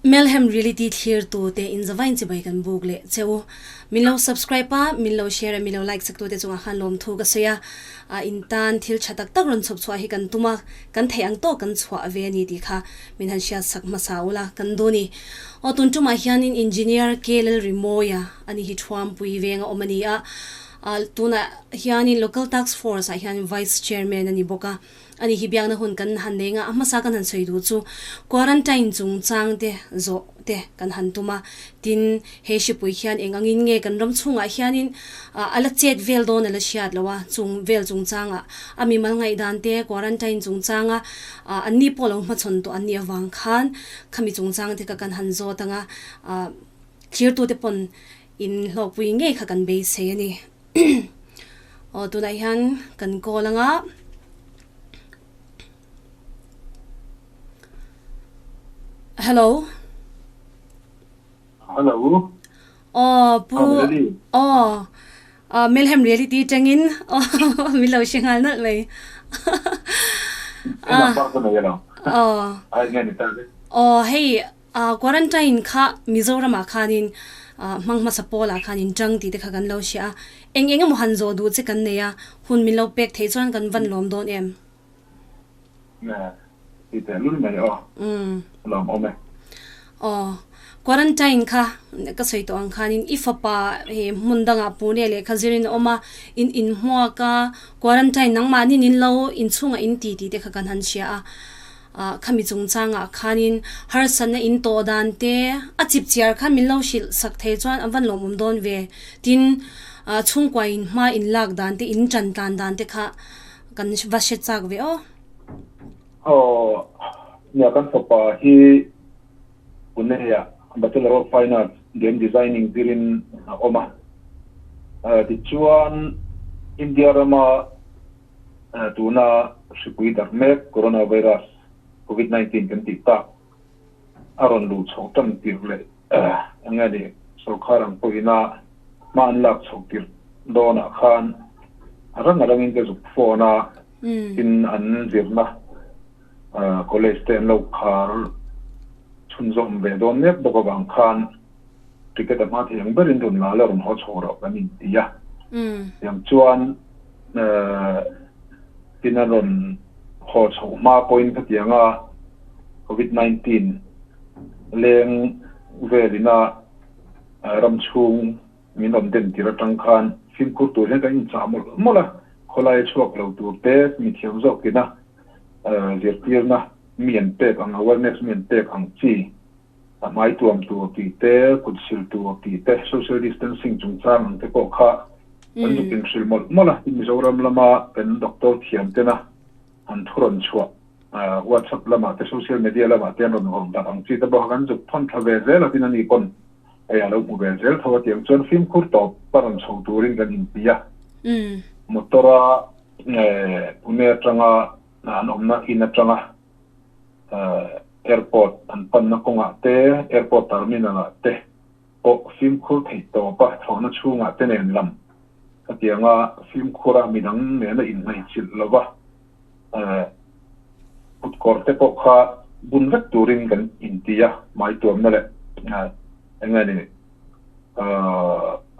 Melhem Reality thlir tu te in zavain chibai kan buk leh che u. Min lo subscribe a, min lo share a, min lo like sak tu te chungah khan lawmthu ka sawi a. A in tan thil tha tak tak rawn chhawp chhuah hi kan tum a, kan theih ang tawk kan chhuah ve a ni tih kha min han hriat sak hmasa ula kan duh a ni. Aw tun tumah hianin Engineer KLL Rimawia a ni hi Thuampui venga awm a ni a, tunah hianin Local Task Force ah hian Vice Chairman a ni bawk a. Ani hi biakna hun kan han nei nga, a hmasa kan han sawi duh chu quarantine chungchang te zawh te kan han tum a, tin he hripui hian eng angin nge kan ram chhungah hianin a la chet vel dawn a la hriat lo a, chung vel chungchangah a mimal ngaihdan te quarantine chungchanga an ni pawh lo hmachhawn tawh an nih avang khan khami chungchang te kha kan han zawt ang a, thirtute pawn in hlawkpui ngei kha kan beisei a ni. Aw tunah hian kan call anga Hello Hello Aw pu aw Melhem reality tangin aw min lo hre nghal nalh mai Aw Aw hei Quarantine kha Mizoramah khanin hmang hmasa pawlah khan in tang tih te kha kan lo hria a, eng eng emaw han zawh duh che kan nei a, hun min lo pek theih chuan kan van lawm dawn em? Nge, ti teh lul mai aw, lawm awm e. Aw, quarantine kha ka sawi tawh ang khanin i fapa he hmun dangah Pune lehkha zirin a awm a, in inhmuak a, quarantine nangmahni nin lo inchhungah in ti tih te kha kan han hria a. Khami chungchangah khanin harsatna in tawh dan te a chip chiar khan min lo hrilh sak thei chuan an van lawmawm dawn ve. Tin, chhungkua in hma in lak dan te, in tan tlan dan te kha kan va hre chak ve aw. Aw, nia kan fapa hi Pune ah Bachelor of Fine Arts Game Designing zirin a awm a. Tichuan India rama Tuna hripui darh mek Coronavirus, Covid 19 kan tih tak a rawn luh chhoh tan tirh leh eng nge ni sawrkar ang pawhina hma an lak chhoh tirh dawnah khan a rang a rangin ka zuk phone a, tin an zirna college te an lo khar chhunzawm ve dawn mek bawk avang khan ticket a hma thei ang berin rawn la la rawn haw chho rawh kan inti a, tiang chuan Tin a rawn haw chhoh hma pawhin khatianga Covid 19 leng velina ram chhung min rawn den tir atang khan fimkhur tur hian kan inchah mawlh mawlh a, khawlai chhuak lo tur te mithiam zawkina zirtirna mi an pek ang awareness mi an pek ang chi a hmai tuam tur tih te, kut sil tur tih te, social distancing chungchang ang te pawh kha kan zuk inhrilh mawlh mawlh a. Mizoram lama kan doctor thiam tena an thu rawn chhuah WhatsApp lamah te, social media lamah te an rawn vawrh darh ang chi te pawh kha kan zuk thawn thla ve zel a, tin ani pawn hei a lo hmu ve zel tho a tiang chuan fimkhur tawp a rawn chho turin kan inti a. Motor a Pune atanga an awmna in atanga Airport an panna kawngah te, airport terminal ah te pawh fimkhur theih tawp a, thlawhna chhungah te nen lam khatianga fimkhur a midang nena inhnaihchilh lova kutkawr te pawh kha bun vek turin kan inti a, hmai tuamna leh eng nge ni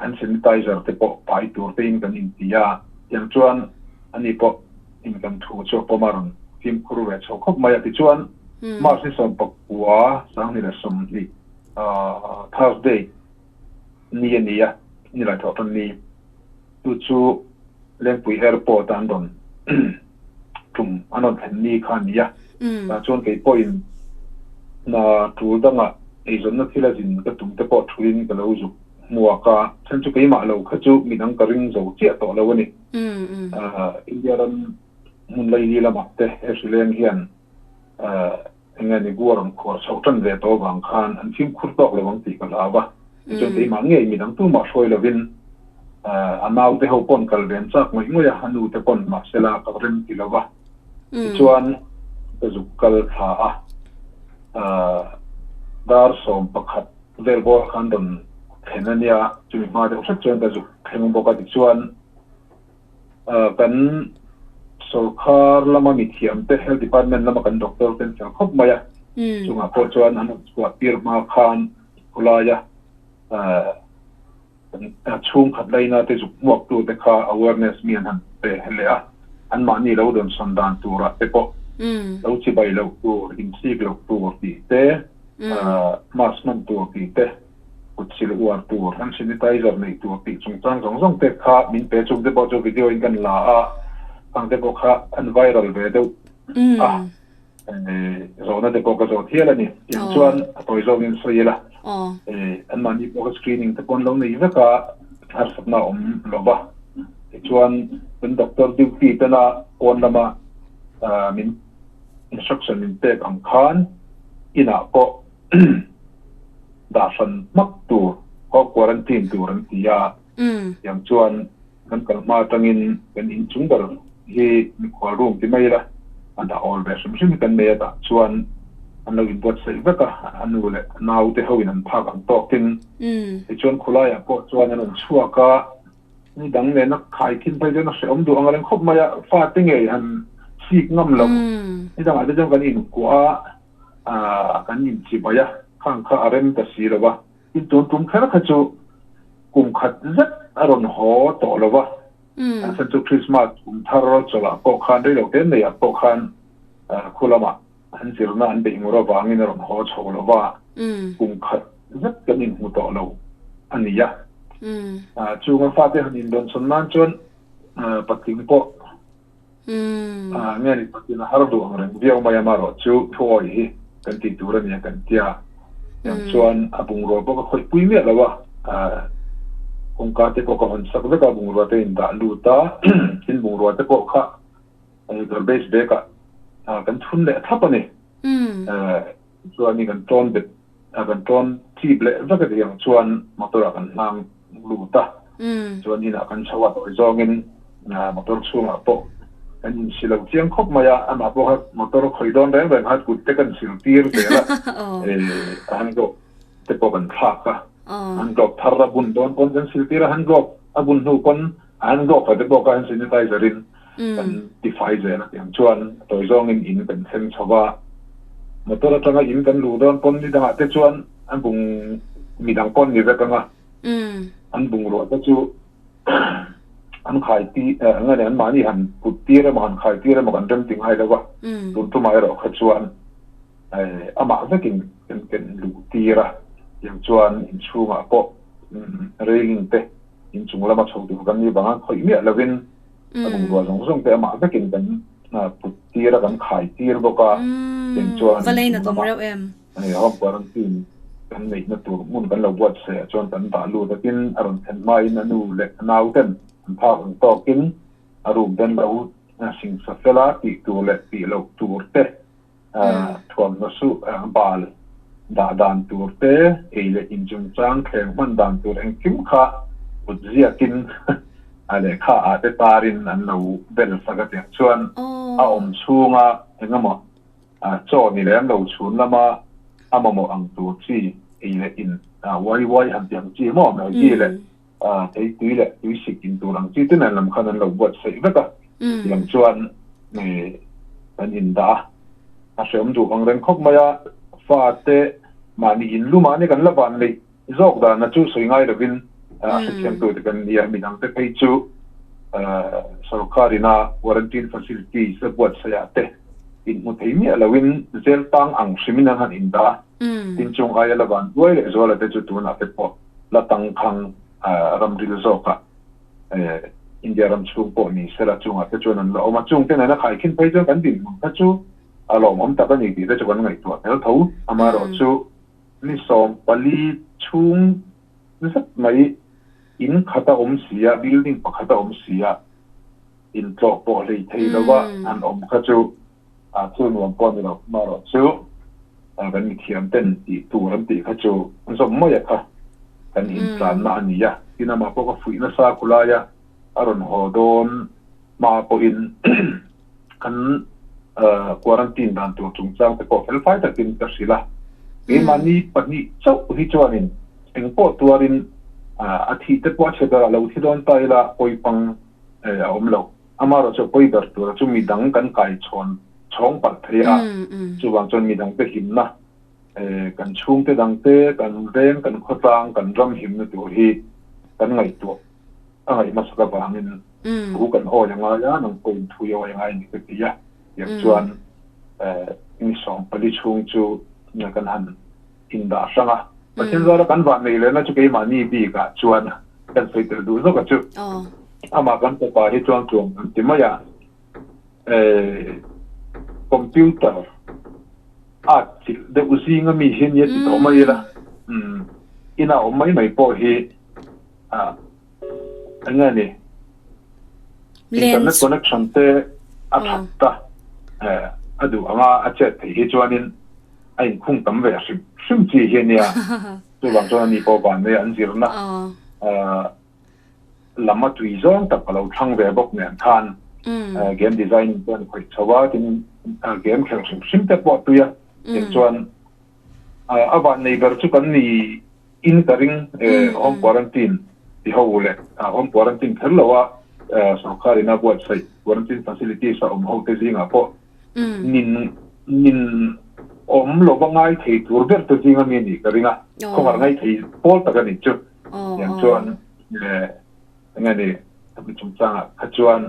hand sanitizer te pawh pai tur tein kan inti a, tiang chuan ani pawh in kan thu chu a pawm a rawn fimkhur ve chho khawp mai a. Tichuan March ni 19 2020 Thursday ni a ni a, ni lai thawh tan ni chu chu Lengpui Airport a an rawn tum an rawn thlen ni kha a ni a. Tah chuan kei pawhin hna tul dangah eizawnna thil a zin ka tum te pawh thuin ka lo zuk hmuak a, chhan chu keimah lo kha chu midang ka ring zo chiah tawh lo a ni. India ram hmun laili lamah te he hrileng hian eng nge ni gua rawn khuar chhoh tan ve tawh avang khan an fimkhur tawk lo ang tih ka hlau a. Tichuan keimah ngei midang tumah hruai lovin a naute ho pawn kal ve an chak ngawih ngawih a, a nute pawn mahsela ka rem ti lo va. Tichuan ka zuk kal thla a, dar 11 vel bawr khan rawn thlen a nia, chumi hma deuh hret chuan ka zuk thleng bawk a. Tichuan kan sawrkar lama mithiamte, Health Department lama kan doctor te an fel khawp mai a. Chungah pawh chuan an rawn chhuah tir hma khan khawlaia chhungkhat laina te zuk hmuak tu te kha awareness mi an han pe leh a, anmahni lo dawnsawn dan turah te pawh lo chibai loh tur, insik loh tur tih te, mask hman tur tih te, kut sil uar tur, hand sanitizer neih tur tih chungchang zawng zawng te kha min pe. Chung te pawh chu video in kan la a, khang te pawh kha an viral ve deuh a. Zawhna te pawh ka zawh thial a ni. Tiang chuan a tawi zawngin sawi ila, anmahni pawh ka screening te pawh an lo nei vek a, harsatna a awm lo va. Tichuan kan doctor duty tena pawn lama min instruction min pek ang khan inah pawh dah hran hmak tur, home quarantine tur an ti a. Tiang chuan kan kal hma atangin kan inchung ber hi mikhual room ti mai ila, a dah awl ve hrim hrim hi kan nei a, tah chuan an lo inbuatsaih vek a, a nu leh a naute hoin an phak ang tawkin. Tichuan khulaiah pawh chuan an rawn chhuak a, ni dang nena khai khin phei chuan a hrehawm duh ang reng khawp mai a, fate ngei han sik ngam lo. Ni dangah te chuan kan inkuah a, kan inchibai a, khang kha a rem ta si lo va. Tin, tun tum kher kha chu kum khat zet a rawn haw tawh lo va, a chhan chu Krismas kum thar chawlhah pawh khan rei lo te neiah pawh khan khu lamah an zirna an beih ngur avangin a rawn haw chho lo va, kum khat zet kan inhmu tawh lo a ni a. Chunga fate han indawnsawn nan chuan patling pawh Nge ni patin a har duh ang reng viau mai a, amaherawh chu thu awih hi kan tih tur a nia kan tia. Tiang chuan a bungrua pawh ka khawih pui miah lo a, kawngka te pawh ka hawn sak vek a, bungrua te in dah lut a, tin bungrua te pawh kha garbage bag ah kan thun leh thlap a ni. Chuan kan tawn bet kan tawn chip leh vek a tiang chuan motor ah kan hlang lut a, chuan inah kan chho a tawi zawngin motor chhungah pawh kan insi lo chiang khawp mai a, amah pawh kha motor khawi dawn reng reng kha kut te kan sil tir zel a, a hand glove te pawh kan thlak a, hand glove thar a bun dawn pawn kan sil tir a, hand glove a bun hnu pawn a hand glove te pawh kha hand sanitizer in kan tifai zel a tiang chuan tawi zawngin in kan thleng chho a, motor atanga in kan luh dawn pawn ni dangah te chuan a bung midang pawn ni vek ang a, an bungrua te chu an khai ti eng nge an mahni han put tir emaw han khai tir emaw kan rem ti ngai lo va, tun tumah erawh kha chuan amah vekin kan ken luh tir a, tiang chuan inchhungah pawh railing te inchung lama chho tur kan nih vanga khawih miah lovin a bungrua zawng zawng te amah vekin kan put tir a, kan khai tir bawk a, tiang chuan inchung lamah home quarantine kan neihna tur hmun kan lo buatsaih ah chuan kan dah lut a, tin a rawn thlen hmain a nu leh a nau ten an phak ang tawkin a room ten lo singsa fel a, tih tur leh tih loh tur te thuamhnaw suh bal dah dan tur te, ei leh in chungchang thleng hman dan tur engkim kha kut ziakin a lehkha ah te tarin an lo bel sak a tiang chuan a awm chhunga engemaw chaw ni lem lo chhun lama a mamawh ang tur chi ei leh in wai wai han ti ang chi maw Maggi leh thei tui leh tui sik in tur ang chi te nen lam khan an lo buatsaih vek a, tiang chuan kan in dah a, a hreawm duh ang reng khawp mai a, fate mahni in lu mahni kan la van neih zawk dan a chu sawi ngai lovin a hrethiam tu te kan nia, midang te phei chu sorkar ina quarantine facilities a buatsaih ah te in hmu thei miah loin zel tang ang hrimin an han in dah a, tin chung aia la van duai leh zuala te chu tunah te pawh la tangkhang ramril zawkah India ram chhung pawh ni sela chungah te chuan an la awm a, chung te nena khaikhin phei chuan kan dinhmun kha chu a lawmawm tak a ni tih te chu kan ngaihtuah tel tho. Amaherawhchu ni 14 chhung zet mai in khat a awm si a, building pakhat a awm si a, intlawh pawh hlei thei lova an awm kha chu A chu nuam pawh a ni lo, amaherawhchu kan mithiam ten tih tur an tih kha chu zawm mai a kha kan intlanna a ni a. Tin amah pawh ka fuih nasa khulai a, a rawn haw dawn hma pawhin kan quarantine dan tur chungchang te pawh felfai takin ka hrilh a. Keimahni pahnih chauh hi chuanin engpawh tuarin a thih te pawh a chhe berah lo thi dawn ta ila pawipang a awm lo. Amaherawhchu pawi ber tura chu midang kan kaichhawn chhawng palh thei a, chuvang chuan midangte himna, kan chhungte dangte, kan veng, kan khawtlang, kan ram himna tur hi kan ngaihtuah a ngaih hmasak avangin thu kan awi a ngai a, nang pawhin thu i awi a ngai a ni ka ti a, tiang chuan ni 14 chhung chu kan han indah hrang a. Pathian zara kan vah neih lehna chu keimahni bikah chuan kan sawi tel duh zawk a chu. Amah kan fapa hi chuan tluang kan ti mai a, computer a chilh deuh zing ami hi nia ti tawh mai ila, ina awm mai mai pawh hi eng nge ni internet connection te a that ta a duh anga a chet theih hi chuanin a inkhung tam ve hrim hrim chi hi a nia. Chuvang chuan ani pawh van nei an zirna lam a tui zawng tak a lo thlang ve bawk nen khan game designing pawh an khawih chho a, tin game khelh hrim hrim te pawh a tui a. Tiang chuan a van nei ber chu kan ni in ka ring home quarantine ti ho leh home quarantine kher lo a sorkar in a buatsaih quarantine facilities a awm ho te zingah pawh nin nin awm lova ngai thei tur ber te zinga mi a nih ka ring a, khawngah ngai thei pawl tak a nih chu. Tiang chuan eng nge ni hemi chungchangah kha chuan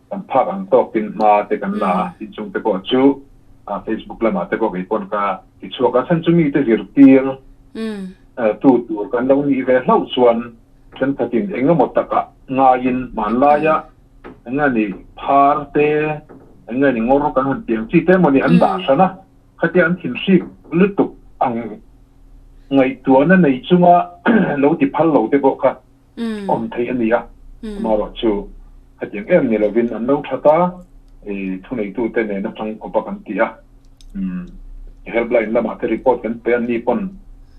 kan phak ang tawkin hma te kan la a, tin chung te pawh chu Facebook lamah te pawh kei pawn ka ti chhuak a, chhan chu mite zirtir tu tur kan lo nih ve hlauh chuan thenkhatin eng emaw takah ngaiin hmanlaia Eng nge ni phar te, eng nge ni ngawr kan han tiang chi te mawni an dah hran a, khatia an thinhrik lutuk ang ngaihtuahna nei chunga lo ti phal lo te pawh kha awm theih a ni a. Amaherawh chu khatiang em ni lovin an lo that a, i thuneitute nen atang kawpa kan ti a, helpline lamah te report kan pe a, ni pawn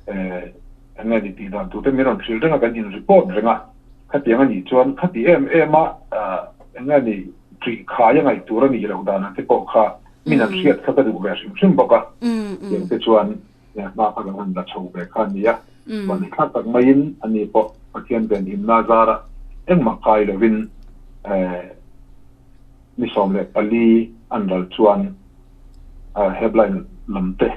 eng nge ni tih dan tur te min rawn hrilh reng a, kan in report reng a. Khatiang a nih chuan khati em em a eng nge ni ṭih khai a ngaih tur a nih loh dan ang te pawh kha min an hriat kha ka duh ve hrim hrim bawk a. Tiang te chuan hma kha kan han la chho ve kha a ni a. Vani thlak tak maiin ani pawh Pathian venhimna zarah engmah kai lovin ni 14 an ral chuan helpline lam te,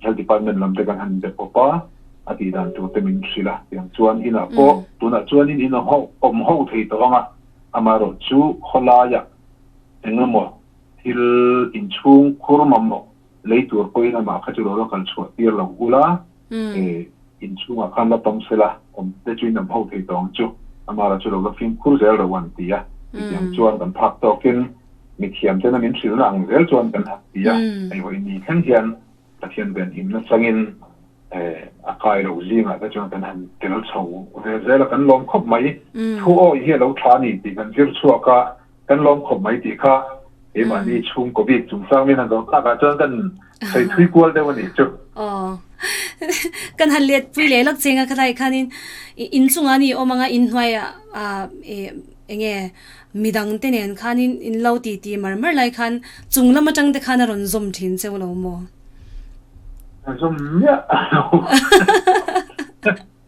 Health Department lam te kan han be pawp a. A tih dan tur te min hrilh a, tiang chuan inah pawh tunah chuanin in awm ho thei tawh ang a, amaherawh chu khawlaiah eng emaw thil inchhung khur mamawh lei tur pawhin amah kha chu lo la kal chhuah tir lo ula, inchhungah khan la tawng sela awm te chu in awm ho thei tawh ang chu, amaherawh chu lo la fimkhur zel ro an ti a, chutiang chuan kan phak tawkin mithiam tena min hrilhna ang zel chuan kan han ti a, hei vawiin ni thleng hian Pathian venhimna changin a kai lo zingah te chuan kan han tel chho ve zel a, kan lawm khawp mai. Thu awi hi a lo tha a ni tih kan zir chhuak a, kan lawm khawp mai tih kha keimahni chhungkaw bik chungchang min han zawh takah chuan kan sawi thui kual deuh a nih chu. Aw. Kan han let pui leh lawk cheng a khatlai khanin inchungah ni awm anga inhnuaiah Enge midang te nen khan in in lo ti ti mar mar lai khan chung lam atang te khan a rawn zawm thin cheu lo maw? A zawm miah lo.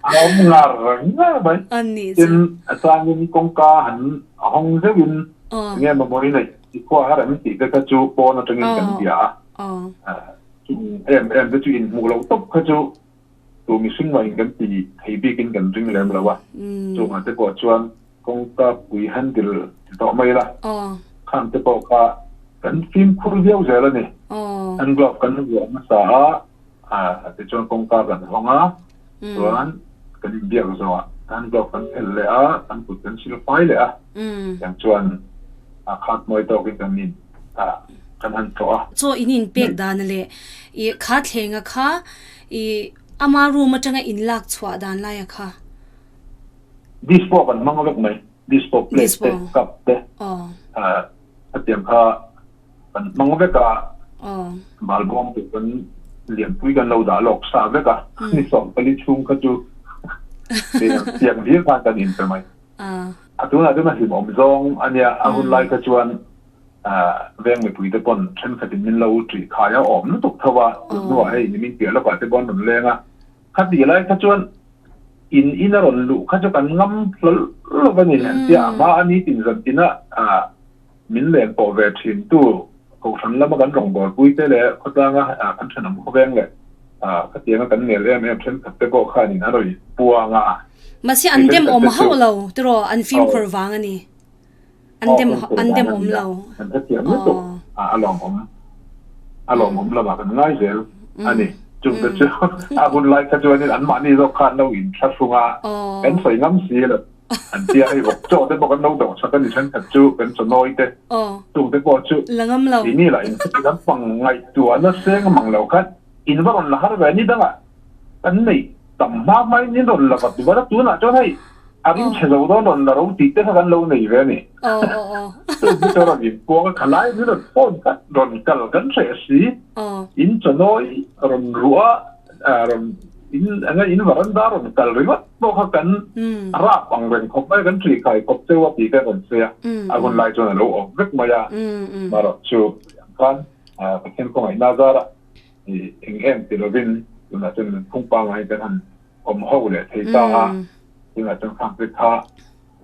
A awm ngar ngar mai. A nih chu. Tin, a changin kawngka han a hawng zeuhin enge mamawh i neih i khua har em tih te kha chu pawn atangin kan bia a. Chung em em te chu inhmuh loh tawp kha chu Tu mihring mah in kan ti thei bik in kan ring lem lo a, chungah te pawh chuan kawngka pui handle ti tawh mai ila, khang te pawh kha kan fimkhur viau zel a ni. Hand glove kan vuah hmasa a, tichuan kawngka kan hawng a, chuan kan inbiak zawhah hand glove kan phelh leh a, kan kut kan sil fai leh a, tiang chuan a khat mawi tawkin kan in kan han tlawh a. Chaw in inpek dan leh i kha thlenga kha I ama room atanga in lak chhuah dan lai a kha. Dispo kan hmang vek mai, dispo plate te, cup te, hetiang kha kan hmang vek a, balbawm tur kan lianpui kan lo dah lawk sa vek a, ni 14 chhung kha chu tiang hlir khan kan inpe mai. A tunah chuan a hlimawm zawng a nia, a hun lai kha chuan Veng mipui te pawn thenkhatin min lo ṭih khai a awm lutuk tho a, tun hnuah hei nimin piah lawkah te pawn rawn leng a, khati lai kha chuan in in a rawn luh kha chu kan ngam hlawl lo a ni. Tia a hma a ni tin zan tina min len pawh ve thin tu Kohhran lama kan rawngbawlpui te leh khawtlanga kan thenawm khawveng leh khatianga kan nel em em thenkhat te pawh khanin an rawn puang a. Mahse an dem awm hauh lo tiraw an fimkhur vang a ni. An dem an dem awm lo. An hrethiam lutuk a a lawmawm a lawmawm lamah kan ngai zel a ni. Chungte chu a hun lai kha chuanin anmahni zawk khan lo inthlahrung a, kan sawi ngam si lo. An tia hei vawk chaw te pawh kan lo dawh chak a ni thenkhat chu kan chaw nawi te chung te pawh chu keini lah in khati kan hmang ngaihtuahna seng mang lo khan in va rawn la har ve a ni dangah kan neih tam hma hma in in rawn la vat vat a tunah chuan hei a ring chhe zo dawn rawn la ro tih te kha kan lo nei ve a ni. Chung te chu rawn inpuang a khalai min rawn phone kha rawn kal kan hreh si in chaw nawi rawn ruah a rawn in eng a in varanda rawn kal ringawt pawh kha kan rap ang reng khawp mai a, kan ṭih khai khawp cheu a tih te rawn sawi a, a hun lai chuan a lo awm vek mai a, marawh chu ang khan Pathian khawngaihna zarah eng em ti lovin tunah chuan nunphung pangngai kan han awm ho leh thei ta a, tunah chuan khang te kha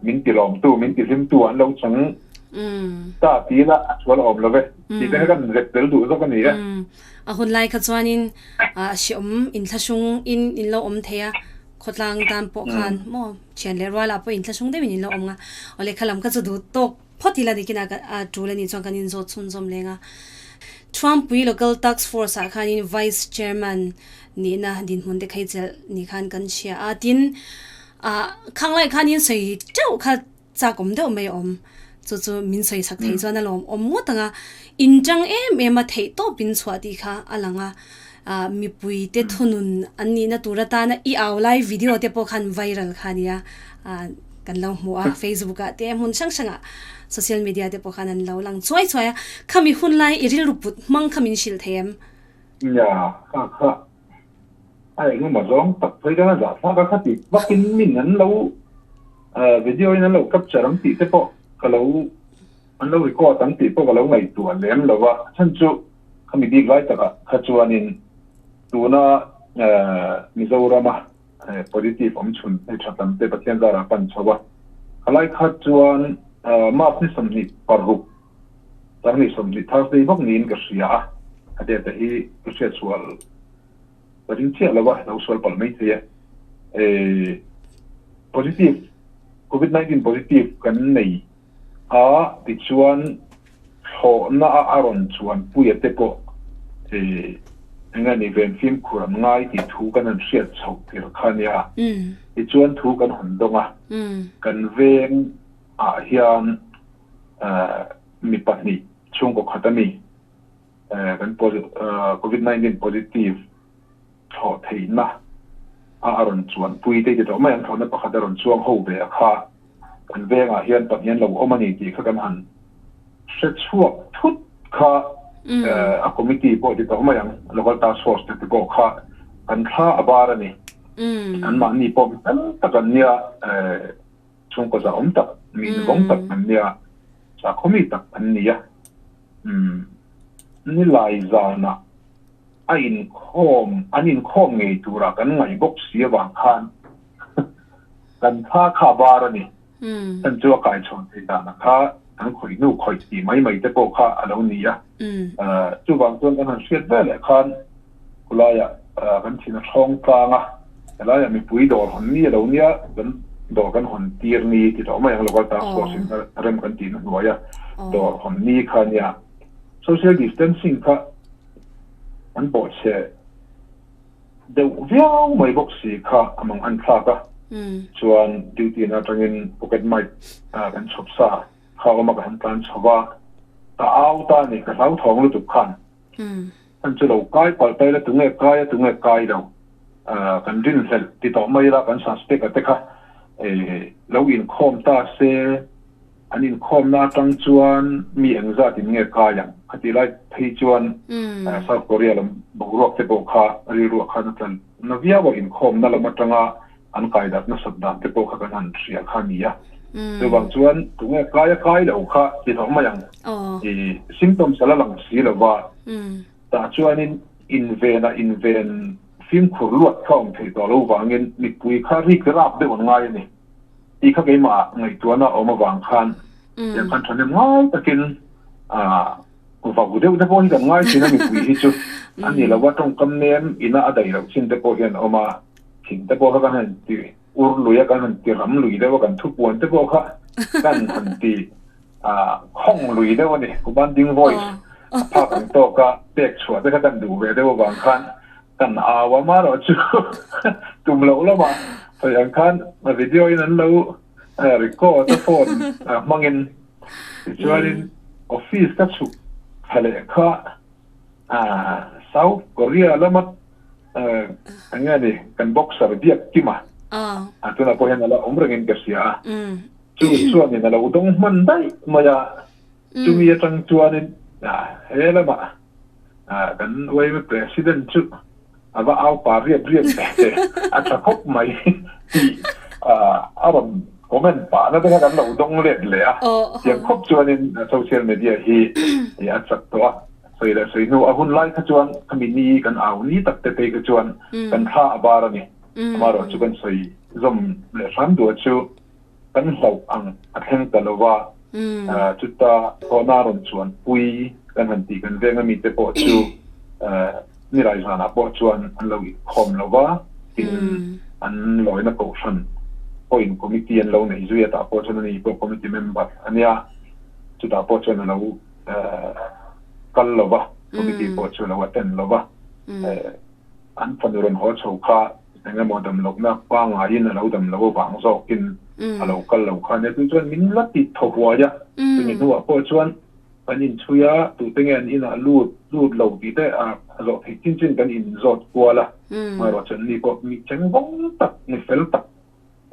min ti lawmtu, min ti hlimtu an lo chang ta ti ila a sual awm lo ve tih te kha kan zep tel duh zawk a ni e. A hun lai kha chuanin hreawm inthlahrung in in lo awm thei a, khawtlang tan pawh khan maw thian leh rualah pawh inthlahrung deuhin in lo awm nga, awle kha lam kha chu duh tawk phawt ila nikin a a tul a nih chuan kan inzawt chhunzawm leng a. Thuampui Local Task Force ah khanin Vice Chairman nihna dinhmun te kha i chelh ni khan kan hria a, tin Ah, khang lai khanin sawi teuh kha chak awm deuh mai a awm. Chu chu min sawi chak thei chuan a lawm awm ngawt ang a. In tang em em a theih tawp in chhuah tih kha a lang a. Ah, mipui te thunun an nihna tur atana i au lai video te pawh khan viral kha a nia. Ah, kan lo hmu a, Facebook ah te hmun hrang hrangah social media te pawh khan an lo lang chuai chuai a. Khami hun lai i rilru put hmang kha min hrilh thei em? Nia, kha kha. A engemaw zawng tak phei chuan a zah thlak a, khati vakin min an lo video in an lo capture ang tih te pawh ka lo an lo record ang tih pawh ka lo ngaihtuah lem lo va, a chhan chu khami bik lai takah kha chuanin tuna Mizorama positive awm chhun hei that lam te Pathian zarah a pan chho a, khalai kha chuan March ni 26 Tarni 20 Thursday bawk niin ka hria a, a date hi ka hriat sual ka ring chiah lo a, lo sual palh mai thei e. Positive, Covid 19 positive kan nei a tichuan thlawhna a a rawn chuan puia te pawh eng nge ni ven fimkhur an ngai tih thu kan han hriat chhoh tir kha nia. Tichuan thu kan hawn dawng a, kan veng ah hian mi pahnih chhungkaw khat a ni. Kan Covid 19 positive thlawh theihna a a rawn chuan pui te ti tawh mai ang thlawhna pakhat a rawn chuang ho ve a kha kan vengah hian pahnih an lo awm a ni tih kha kan han hre chhuak thut kha a committee pawh ti tawh mai ang local task force te te pawh kha kan thla a bar a ni. Anmahni pawh mi tam tak an nia. Chhungkaw zah awm tak, mi invawng tak an nia, sakhaw mi tak an ni a. Umm, nilai zanah a inkhawm, an inkhawm ngei turah kan ngaih bawk si avang khan kan thla kha a bar a ni. Chan chu a kaichhawn theih danah kha kan khawih hnu khawih tih mai mai te pawh kha a lo ni a. Chuvang chuan kan han hriat veleh khan khulaiah kan thin a hrawng tlang a. Helaiah mipui dawr hawn ni a lo nia, kan dawr kan hawn tir ni ti tawh mai ang local task force in rem kan tihna hnuaia dawr hawn ni kha nia. Social distancing kha an bawhchhe deuh viau mai bawk si kha a mang an thlak a, chuan duty na atangin pocket mic kan chhawp sa kha awm a ka han tlan chho va, ka au ta a ni, ka hlauthawng lutuk khan. An chu lo kai palh ta ila tunge kai a tunge kai lo kan rinhlelh ti tawh mai ila kan suspect a te kha lo inkhawm ta se an inkhawmna atang chuan mi engzat in nge kai ang khatih lai phei chuan South Korea lam boruak te pawh kha rilruah khan a tla na viau a inkhawmna lam atanga an kai dat nasat dan te pawh kha kan han hria kha a ni a. Chuvang chuan tunge kai a kai lo kha ti hlauh mai ang. I symptoms a la lang si lo va, tah chuanin inven a inven fimkhur luat kha awm theih tawh lo vangin mipui kha rik rap deuh an ngai a ni tih kha keimah ngaihtuahna a awm avang khan tiang khan thahnem ngai takin. Vau deuh te pawh hi kan ngai thin a mipui hi chu a ni lo a, tawngkam nem ina a daih loh chin te pawh hian a awm a, thing te pawh kha kan han ti ur lui a, kan han ti ram lui deuh a, kan thupuan te pawh kha kan han ti khawng lui deuh a ni, commanding voice a phak ang tawka pek chhuah te kha kan duh ve deuh avang khan kan au a, amaherawh chu tum loh lamah sawi ang khan video in an lo record a phone hmangin tichuanin office ka chhuk thla leh kha South Korea lama eng nge ni kan boxer biak kima a tunah pawh hian a la awm rengin ka hria a, chu chuanin a lo dawng hman daih mai a, chumi atang chuanin he lamah kan yma president chu a va au pa riap riap ve te a tha khawp mai tih a rawn comment pah na te kha kan lo dawng let leh a, tiang khawp chuanin social media hi a chak tawh a, sawi leh sawi hnu a hun lai kha chuan khami ni kan au ni tak te phei kha chuan kan thla a bar a ni, amaherawh chu kan sawi zawm leh hram duh a chu kan hlauh ang a thleng ta lo va, chuta thawhna rawn chuan pui kan han tih kan veng ami te pawh chu nilai zanah pawh chuan an lo inkhawm lo va, tin an lawina kohhran pawhin committee an lo nei zui a, tah pawh chuan ani pawh committee member a nia, chutah pawh chuan a lo kal lo va, committee pawh chu a lo attend lo va. An fanu rawn haw chho kha eng emaw dam lohna pangaiin a lo dam loh avang zawkin a lo kal lo kha nia. Chu chuan min la ti thaw huai a, chumi hnuah pawh chuan kan inchhui a, tute nge an inah lut lut lo tih te a zawh theih chin chin kan inzawt kual a. Amaherawh chuan ni pawh mi cheng vawng tak, mi fel tak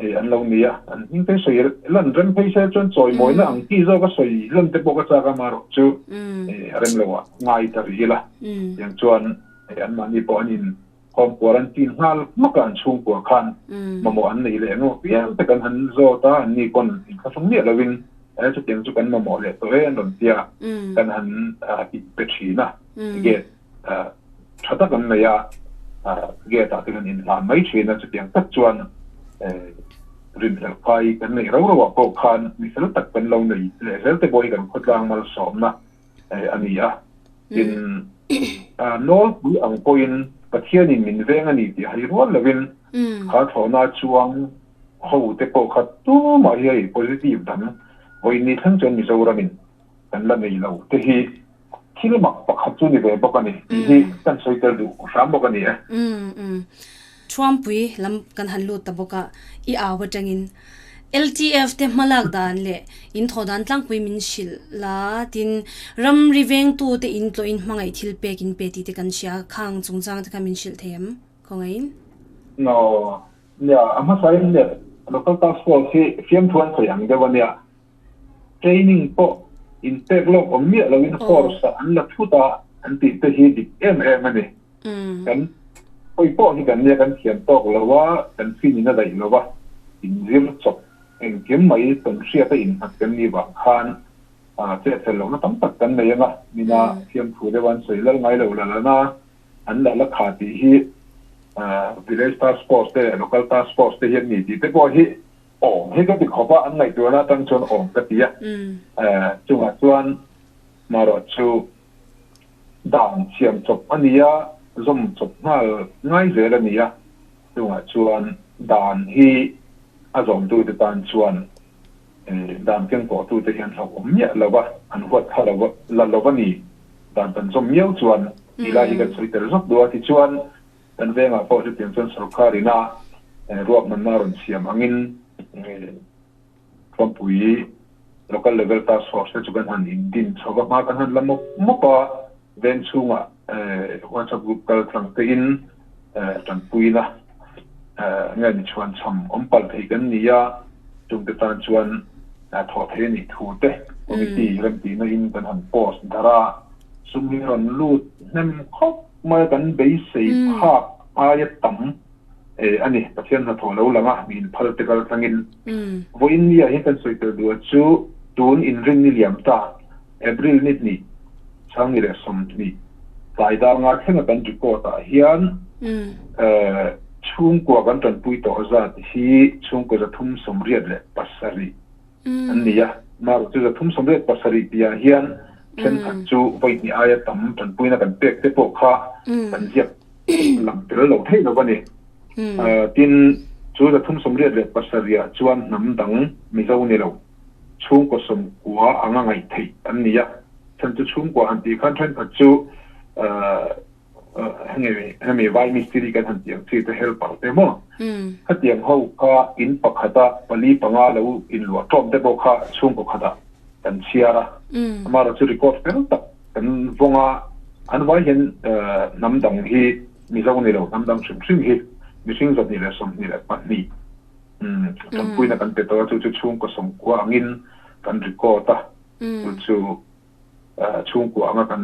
Hei an lo ni a, an hming phei sawi lan rem phei se chuan chawimawina ang tih zawk a sawi lan te pawh ka chak a, amaherawh chu a rem lo ah ngai ta rih ila. Tiang chuan hei anmahni pawh an in home quarantine nghal hmak a, an chhungkua khan mamawh an nei leh ngawh piang te kan han zawt a, anni pawn inthlahrung miah lovin e chutiang chu kan mamawh leh tawh e an rawn tia kan han tih pe thin a, tige tha tak an nei a, gate ah te kan inhlan mai thin a, chutiang tak chuan rinhlelh kai kan neih rau rau ah pawh khan mi fel tak kan lo nei leh zel te pawh hi kan khawtlang malsawmna a ni a. Tin, nawlpui ang pawhin Pathianin min veng a ni tih hai rual lovin kha thlawhna chuang ho te pawh kha tumah hi hei positive dang vawiin thleng chuan Mizoramin kan la nei lo te hi Thil mak pakhat chu ni ve bawk a ni tih hi kan sawi tel duh hram bawk a ni e. Thuampui lam kan han lut ta bawk a, i au atangin LTF te hmalak dan leh in thawh dan tlangpui min hrilh la, tin ramri vengtu te in tlawhin hmangaih thil pek in pe tih te kan hria, khang chungchang te kha min hrilh thei em? Khawngaihin. No, nia, a hmasain leh Local Task Force hi fiamthu an sawi ang deuh a nia. Training pawh inpek lawk awm miah loin course ah an la thut a an tih te hi dik em em a ni. Kan hawi pawh hi kan nia kan thiam tawk lo a, kan fin in a daih lo a, inzir chawp engkim mai tawnhriat a innghat kan nih vang khan chet fel lohna tam tak kan nei ang a, mina thiamthu deuh an sawi lal ngai lo la lana an la la kha tih hi village task force te leh local task force te hian ni tih te pawh hi Awm hi ka ti khawp a, an ngaihtuahna atang chuan awm ka ti a. Chungah chuan marawh chu dan siam chawp a ni a, zawm chawp nghal ngai zel a ni a. Chungah chuan dan hi a zawmtute tan chuan dan kengkawhtute hian hlauhawm miah lo va, an huat kha lo la lo a ni. Dan kan zawm miau chuan ti lai hi kan sawi tel zawk duh a. Tichuan Kan vengah pawh chutiang chuan sorkar ina ruahmanna rawn siam angin Thuampui Local Level Task Force te chu kan han indin chho va, hma kan han la mawp mawp a, veng chhungah WhatsApp group kal tlang tein tanpuina nge ni chhuan cham awm palh thei kan ni a, chungte tan chuan thawh thei a nih thu te committee remtihna in kan han post darh a, sum hi rawn lut hnem khawp. Hmai kan beisei phak aia tam a ni. Pathian hnathawh lo lang a, mi inphal te kal tlangin. Vawiin ni ah hian kan sawi tel duh a chu tun inrin ni liam ta, April ni hnih, Changni leh 20, tlai dar nga thlenga kan record ah hian chhungkua kan tanpui tawh zat hi chhungkua 387 an ni a. Marawh chu 387 tih ah hian. Thenkhat chu vawi hnih aia tam tanpuina kan pek te pawh kha kan ziak lang tel lo thei lo a ni. Tin, chu 387 ah chuan hnam dang Mizo ni lo, chhungkaw 90 anga ngaih theih an ni a. Chhan chu chhungkua han tih khan thenkhat chu hemi vai mistiri kan han tih ang chi te helper te maw khatiang ho kha in pakhata pali panga lo inluah tawm te pawh kha chhungkaw khatah kan chhiar a, amaherawh chu record fel tak kan vawng a, an vai hian hnam dang hi Mizo ni lo hnam dang hrim hrim hi mihring 122 tanpuina kan pe tawh a, chu chu chhungkaw 90 angin kan record a, chu chu chhungkua anga kan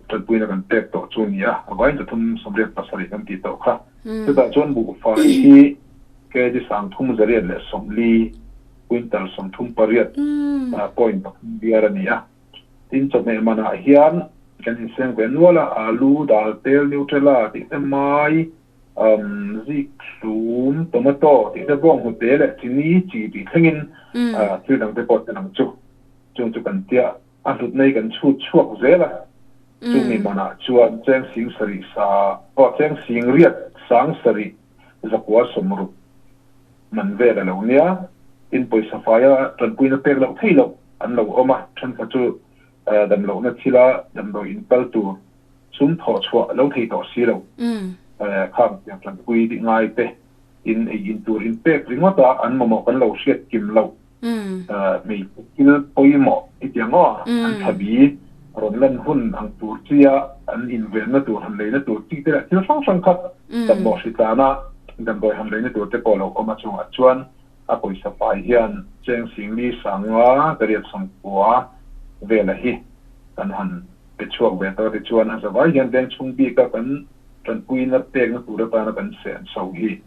tanpuina kan pek tawh chu a ni a, a vain 387 kan tih tawh kha. Chutah chuan buhfai hi kg 3840, quintal 38 point pathum biar a ni a. Tin, chawhmeh manah hian kan inseng ve nual a, alu, dal tel, nutella tih te mai, zik hlum, tomato tih te bawng hnute leh chini chi tih thlengin thil dang te pawh a tel ang chu. Chung chu kan tia a hlut nei kan chhut chhuak zel a, chumi manah chuan cheng sing sarih sa aw cheng sing riat sang sarih zakua 60 man vel a lo nia, tin pawisa faia tanpuina pek loh theih loh an lo awm a, thenkhat chu damlohna thila damdawi in kal tur sum thawh chhuah lo thei tawh si lo khang tiang tanpui ngai te in ei in tur in pek ringawt a an mamawh kan lo hriat kim loh hmeichhe thil pawimawh i ti ang aw, an thlabi rawn lan hun ang tur chia an invenna tur han leina tur chi te leh thil hrang hrang kha damdawi hritlana damdawi han leina tur te pawh lo awm a chungah chuan a pawisa fai hian cheng singli sanga pariat 90 vela hi kan han pe chhuak ve ta tichuan a zavai hian veng chhung bika kan tanpuina pekna tur atana kan senso hi.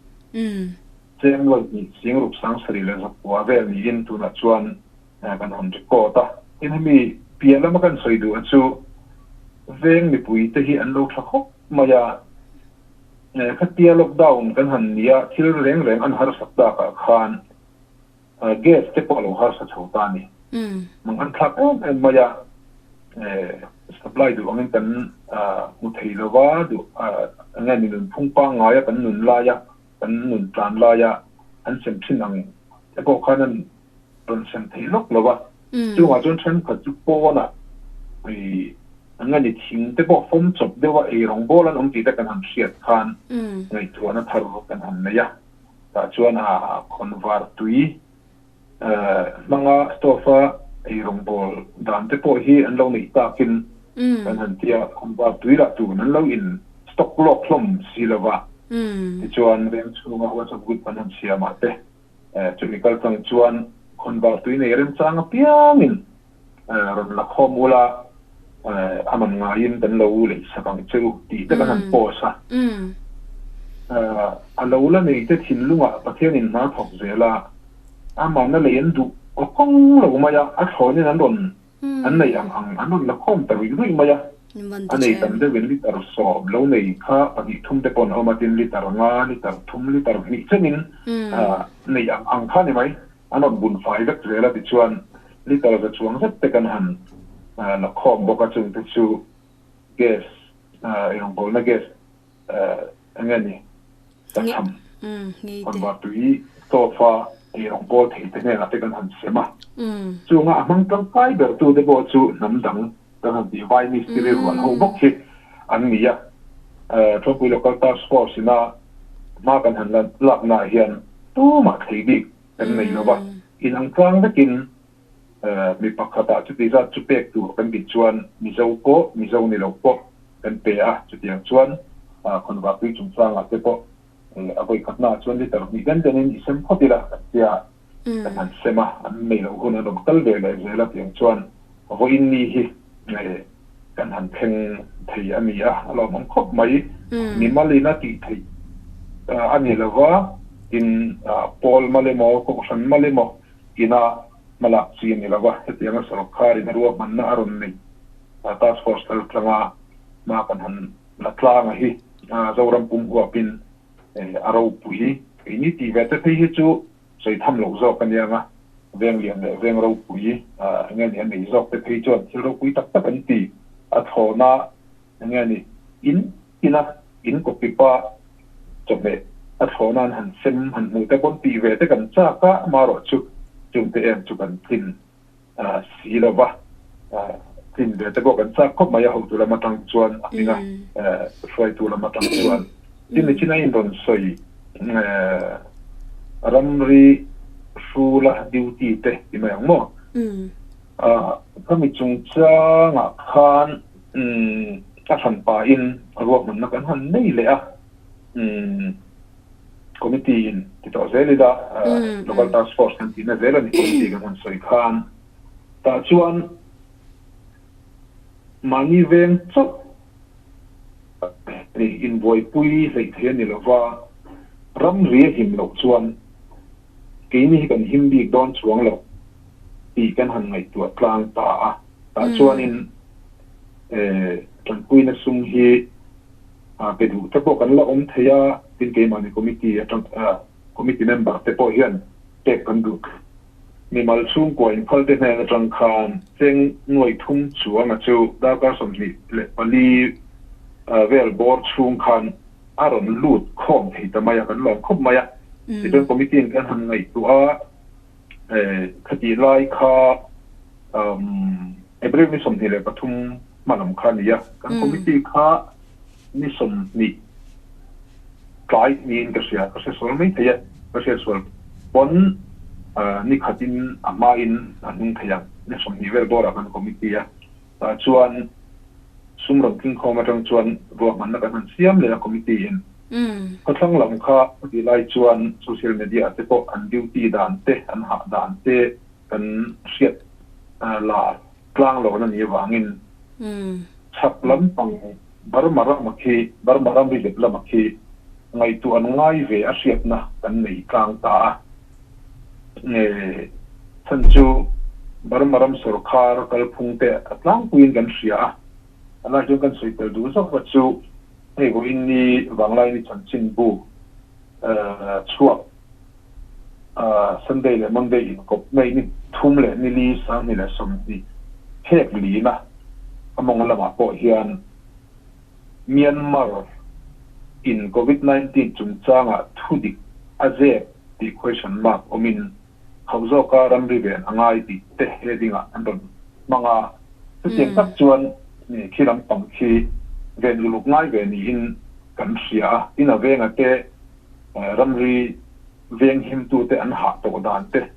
Cheng nuai hnih sing ruk sang sarih leh zakua vel niin tunah chuan kan rawn record a. Tin hemi piah lama kan sawi duh a chu veng mipui te hi an lo tha khawp mai a. Khatia lockdown kan han ni a, thil reng reng an harsat takah khan gas te pawh a lo harsa chho ta a ni. Mang an thlak em em mai a, supply duh angin kan hmu thei lova, duh enge ni nunphung pangngaia kan nun laia kan nun tlan laia an sem thin ang te pawh khan an rawn sem thei lawk lo a, chungah chuan thenkhat chu pawnah ih an nga ni thing te pawh fawm chawp deuh a ei rawng bawl an awm tih te kan han hriat khan ngaihtuahna thar kan han nei a, tah chuan a khawnvar tui hmanga stove a ei rawng bawl dan te pawh hi an lo neih takin kan han tia khawnvar tui lah tur an lo in stock lawk hlawm si lo va, tichuan veng chhunga WhatsApp group kan han siam ah te chumi kal tlang chuan khawnvar tui nei remchang apiangin rawn la khawm ula a man ngaiin kan lo lei sak ang che u tih te kan han post a. A lo la nei te thinlungah Pathianin hna thawk zel a, amahna lei an duh aw kawng lo mai a, a thlawnin an rawn an nei ang ang an rawn la khawm ta ruih ruih mai a. A nei tam deuhin liter 10 lo nei kha pahnih thum te pawh an awm a, tin liter nga, liter thum, liter hnih chenin nei ang ang kha ni mai. An rawn bun fai vek zel a tichuan liter za chuang zet te kan han la khawm bawk a chungte chu gas eirawngbawlna gas eng nge ni tachham hawnvar tui stove a eirawngbawl thei te hnenah te kan han sem a chunga a hmang tangkai ber tu te pawh chu hnam dang kan han tih vai mistiri rual ho bawk hi an ni a Thawkpui Local Task Force ina hma kan han laknaah hian tumah thlei bik kan nei lo va, inang tlang vekin mi pakhatah chuti zat chu pek tur kan tih chuan Mizo pawh Mizo ni lo pawh kan pe a, chutiang chuan khawnvartui chungchangah te pawh a vawikhatnaah chuan liter hnih den denin i sem phawt ila kan tia kan han sem a, an nei loh hun an rawn kal ve leh zel a tiang chuan vawiin ni hi kan han thleng thei a ni a, a lawmawm khawp mai. Mimalin a tih theih a ni lo va, tin pawl mal emaw, kohhran mal emaw ina hmalak chi a ni lo va, hetianga sawrkarin a ruahmanna a rawn neih task force kal tlanga hma kan han la tlang a hi Zoram pum huapin a ropui. Keini tih ve te phei hi chu sawi tham loh zawk a nia nga. Veng lian leh veng ropui eng nge ni a nei zawk te phei chuan thil ropui tak tak an ti. A thlawna eng nge ni in ina in kawpipa chawhmeh a thlawna an han sem han hmuh te pawn tih ve te kan chak a, amaherawhchu chungte em chu kan tlin si lo va, tlin ve te pawh kan chak khawp mai a, hotu lam atang chuan a hminga hruaitu lam atang chuan. Tin nichin a inrawn sawi ramri hrula duty te ti mai ang maw? Khami chungchangah khan a hran pahin ruahmanna kan han nei leh a. Committee in ti tawh zel ila, Local Task Force kan tihna zel a ni committee kan han sawi khan. Tah chuan mahni veng chauh ni inbuaipui hleih thei a ni lo va, ramri a him loh chuan keini hi kan him bik dawn chuang lo tih kan han ngaihtuah tlang ta a. Tah chuanin tanpuina sum hi pe duh te pawh kan la awm thei a, tin keimahni committee atang committee member te pawh hian pek kan duh. Mimal chhungkua inphal te hnen atang khan cheng nuai thum chuanga chu darkar 24 vel bawr chhung khan a rawn lut khawm thei ta mai a, kan lawm khawp mai a. Tichuan committee in kan han ngaihtuah a, khatih lai kha April ni 23 hma lam kha a ni a, kan committee kha ni 20 tlai niin ka hria, ka hre sual mai thei e, ka hriat sual pawn ni khatin a hmain a hnung thei ang, ni 20 vel bawrah kan committee a, tah chuan sum rawn tlingkhawm atang chuan ruahmanna kan han siam leh a committee in. Khawthlang lam kha a tih lai chuan social media ah te pawh an duty dan te, an hah dan te kan hriat lar tlang lo na ni avangin chhak lampang Burma rama khi, Burma ramri lep lama khi ngaihtuah an ngai ve a hriatna kan nei tlang ta a. Nge chhan chu Burma ram sawrkhar kalphung te a tlangpuiin kan hria a, a lai chuan kan sawi tel duh zawk a chu hei vawiin ni Vanglaini chanchinbu chhuak Sunday leh Monday inkawp mai ni thum leh ni li 2020 phek lina a mawng lamah pawh hian Myanmar in Covid 19 chungchangah thudik a zep tih question mark awmin hauh zawka ramri ven a ngai tih te heading ah an rawn hmang a. Chutiang tak chuan khi lampang khi ven uluk ngai ve niin kan hria a, tin a venga te ramri venghimtute an hah tawh dan te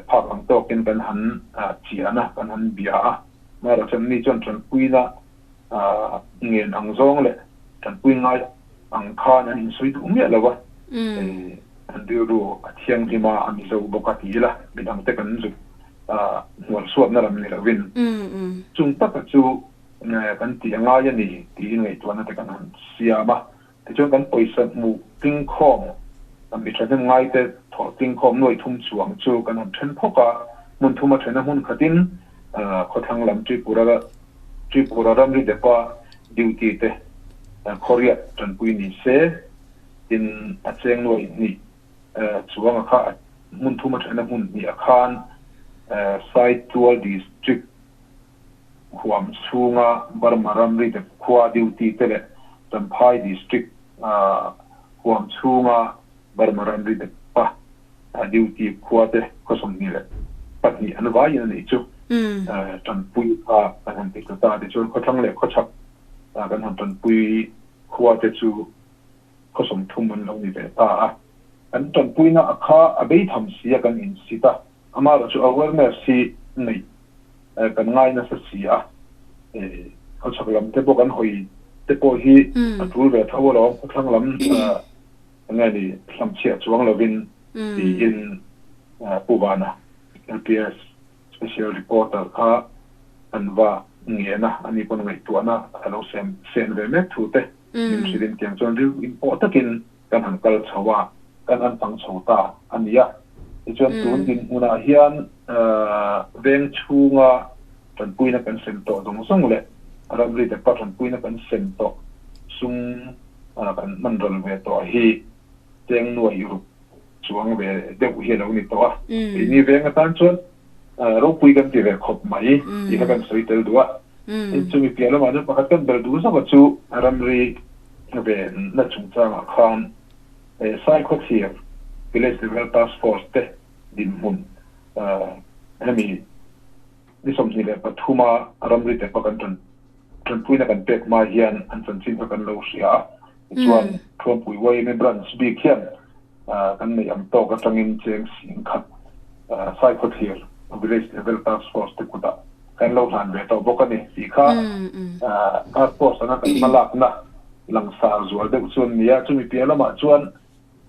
phak ang tawkin kan han chian a, kan han bia a. Mahrawh chuan ni chuan tanpuina ngen ang zawng leh tanpui ngai ang khan an insawi duh miah lo a, an rilru a thianghlim a, a mizo bawk a ti ila, midangte kan zuk hnualsuatna lam ni lovin chung taka chu kan tih a ngai a ni tiin ngaihtuahna te kan han siam a. Tichuan kan pawisa hmuh tlingkhawm, kan mi thahnem ngaite thawh tlingkhawm nuai thum chuang chu kan han then phawk a, hmun thuma thena hmun khatin khawthlang lam Tripura Tripura ramri depa duty te khawriat tanpui ni se tin a cheng nuai hnih chuang a kha hmun thuma thena hmun hnih a khan Saitual District huam chhunga Burma ramri dep khua duty te leh Champhai District huam chhunga Burma ramri depa duty khua te khaw 22 an vaiin a nih chu tanpui kha kan han ti ta ta. Tichuan khawthlang leh khawchhak kan han tanpui khua te chu khaw 30 an lo ni ve ta a. Kan tanpuina a kha a beitham si a kan insit a. Amaherawhchu chu awareness hi neih kan ngai nasa si a, khawchhak lam te pawh kan hawi te pawh hi a tul ve tho alawm, khawthlang lam eng nge ni hlamchhiah chuang lovin tiin Pu Vana LPS Special Reporter kha an va ngen a, ani pawn ngaihtuahna a lo sem sen ve mek thu te min hrilh in tiang chuan rilru inpawh takin kan han kal chho a, kan han fang chho ta a ni a. Tichuan tun dinhmunah hian veng chhunga tanpuina kan sem tawh zawng zawng leh ramri depa tanpuina kan sem tawh sum kan hman ral ve tawh hi cheng nuai ruk. Chuang ve deuh hi a lo ni tawh a. Keini veng atan chuan ropui kan ti ve khawp mai tih kha kan sawi tel duh a. Tin, chumi piah lamah chuan pakhat kan bel duh zawk a chu ramri ve na chungchangah khan Saikhawthlir Village Level Task Force te dinhmun hemi ni 23 a ramri tepa kan tan tanpuina kan pek hma hian an chanchin kha kan lo hria a. Tichuan, Thuampui YMA Branch bik hian kan neih ang tawk atangin cheng singkhat Saikhawthlir Village Level Task Force te kutah kan lo hlan ve tawh bawk a ni tih kha Task Force anga kan hmalakna langsar zual deuh chu an ni a. Chumi piah lamah chuan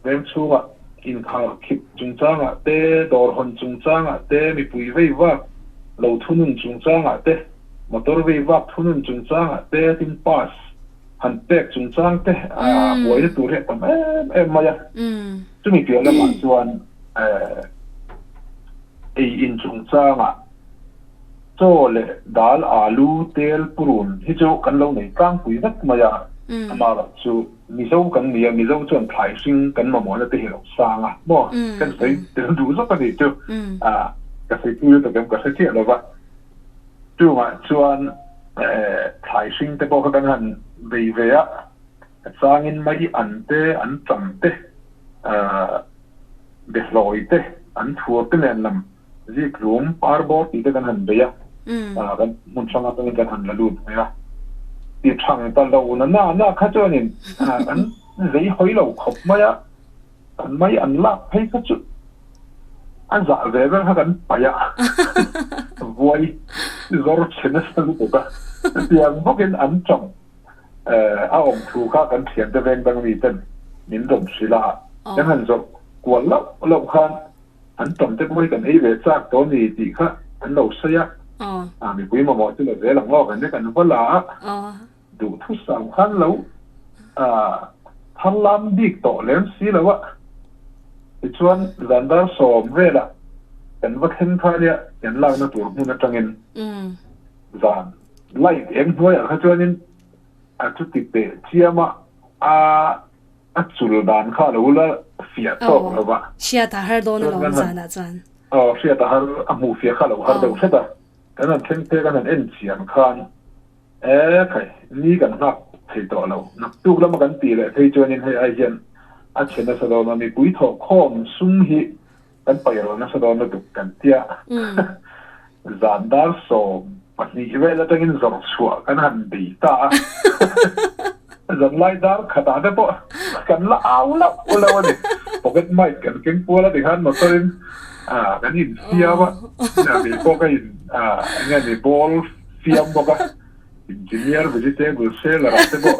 Veng chhungah inkhar khip chungchangah te, dawr hawn chungchangah te, mipui vei vak lo thunun chungchangah te, motor vei vak thunun chungchangah te, tin pass han pek chungchang te a buaina tur hi a tam em em mai a. Chumi piah lamah chuan ei in chungchangah Chaw leh dal, alu, tel, purun hi chu kan lo nei tlangpui vek mai a, amaherawh chu Mizo kan ni a, Mizo chuan thlai hring kan mamawhna te hi a lo sang a maw? Kan sawi tel duh zawk a nih chu, ka sawi pui lutuk em ka hre chiah lo va, chungah chuan thlai hring te pawh kha kan han bei ve a, a changin mai an te, an cham te, behlawi te, an thur te nen lam. Zikhlum, par bawr tih te kan han bei a, kan hmun hrang atangin kan han la lut mai a. Ti thang ta lo na na na kha chuanin an zei hawi lo khawp mai a, an mai an lak phei kha chu a zah ve ber kha kan paih a, vuai zawr chhe nasa lutuk a. Chutiang bawkin an tawng a awm thu kha kan thiante veng dang mi ten min rawn hrilh a, kan han zawrh kual loh loh khan An tam te pawh hi kan ei ve chak tawh a ni tih kha an lo sawi a, a mipui mamawh chu la zel ang aw kan kan va la a, duhthusam khan lo thar lam bik tawh lem si lo a, tichuan zan dar sawm velah kan va thleng kha nia kan lakna tur hmun atangin zan light eng hnuaiah kha chuanin a chuti teh chiam a, a. A chul dan kha lo la fiah tawk lo va. Hriat a har dawn alawm zanah chuan. Aw, hriat a har, a hmuh fiah kha lo har deuh hret a. Kan han thleng phei kan han en chian khan e khai, ni kan nghak thei tawh lo. Naktuk lama kan tih leh phei chuanin hei ai hian a chhe nasa dawn a, mipui thawhkhawm sum hi kan paih rawh nasa dawn lutuk kan tia. Zan dar 12 vel atangin zawrh chhuah kan han bei ta a. Zanlai dar khatah te pawh kan la au loh loh a ni. Pocket mic kan keng pual a tikhan motor in kan infiam a, kei pawh ka in eng nge ni ball fiam bawk a, engineer vegetable seller ah te pawh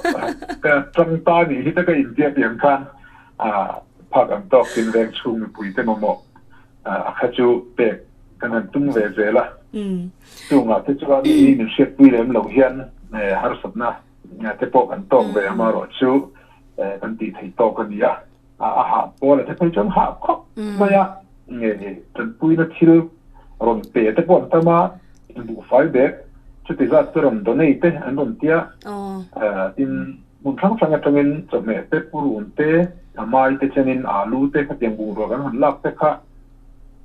ka tang ta nih hi te ka intia piang khan phak ang tawkin veng chhung mipui te mamawh a kha chu pek kan han tum ve zel a. Chungah te chuan mi min hriatpui lem lo hian harsatna te pawh kan tawk ve amaherawh chu kan tih theih tawk a ni a. A hah pawl a te phei chuan hah khawp mai a, tanpuina thil rawn pe te pawh an tam a, buhfai bag chuti zat te rawn donate te an rawn tia, tin Hmun hrang hrang atangin chawhmeh te, purun te, a mai te chenin alu te khatiang bungrua kan han lak te kha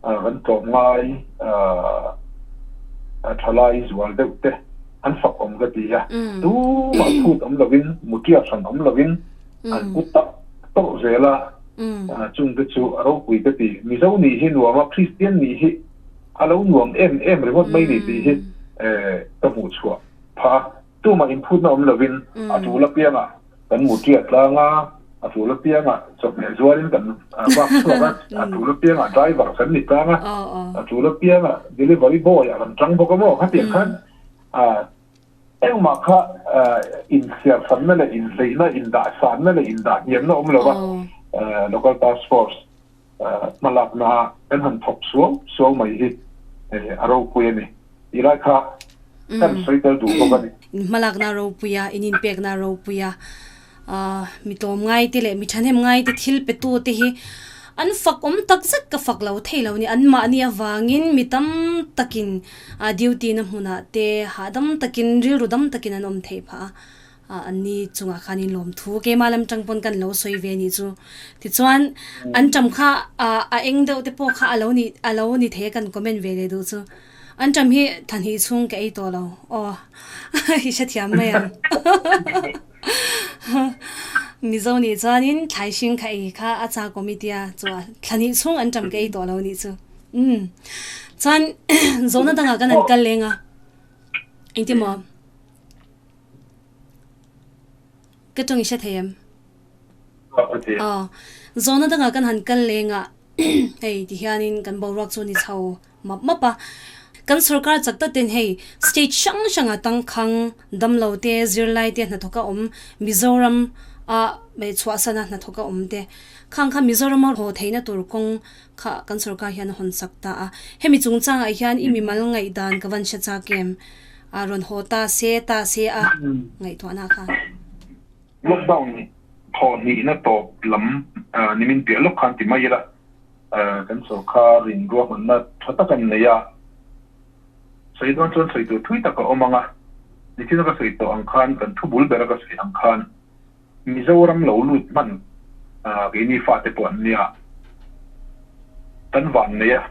kan tlawm ngai thalai zual deuh te an fak awm ka ti a. Tumah phut awm lovin, mutia hran awm lovin an pu tawrh tawrh zel a, chung te chu a ropui ka ti. Mizo nih hi nuam a, Kristian nih hi a lo nuam em em ringawt mai ni tih hi ka hmuh chhuah phah a. Tumah inphutna awm lovin a tul apiangah kan mutia tlang a, a tul apiangah chawhmeh zuarin kan vak chhuak a, a tul apiangah driver kan ni tlang a, a tul apiangah delivery boy ah kan tang bawk a maw? Khatiang khan engmah kha inthliarhranna leh inhleihna, indahsanna leh indahhniamna awm lova local task force hmalakna kan han thawk suau suau mai hi a ropui a ni tih lai kha kan sawi tel duh bawk a ni. Hmalakna ropui a, in inpekna ropui a, mi tlawm ngai te leh mi thahnem ngai te thil pe tu te hi an fak awm tak zet ka fak lo thei lo ni. An mahni avangin mi tam takin duty na hmunah te hahdam takin rilru dam takin an awm theih phah a. An ni chungah khanin lawmthu keimah lam tang pawn kan lo sawi ve anih chu. Tichuan an tam kha a eng deuh te pawh kha a lo ni a lo ni thei a kan comment ve leh duh chu. An tam hi thahnih chhung ka ei tawh lo aw i hrethiam mai ang. Mizo nih chuanin thlai hring kha ei kha a chak awm i tia chu a thlahnih chhung an tam ka ei tawh lo nih chu. Umm chuan zawhna dangah kan han kal leng a engtin maw? Ka tawng i hre thei em? Aw, zawhna dangah kan han kal leng a, hei ti hianin kan boruak chu ni chho map map a. Kan sorkar chak tak ten hei state hrang hranga tangkhang, damlo te, zirlai te hnathawka awm Mizoram a chhuahsana hnathawka awm te khang kha Mizorama haw theihna tur kawng kha kan sorkar hian a hawn chak ta a. Hemi chungchangah hian i mimal ngaihdan ka van hre chak em? A rawn haw ta se ta se a ngaihtuahna kha. Lockdown thawh hnihna tawp lam nimin piah lawk khan ti mai ila, kan sorkar in ruahmanna tha tak an nei a, sawi dawn chuan sawi tur thui tak a awm ang a, nichina ka sawi tawh ang khan kan thu bul bera ka sawi ang khan Mizoram lo lut hman keini fate pawh an nia, kan van nei a.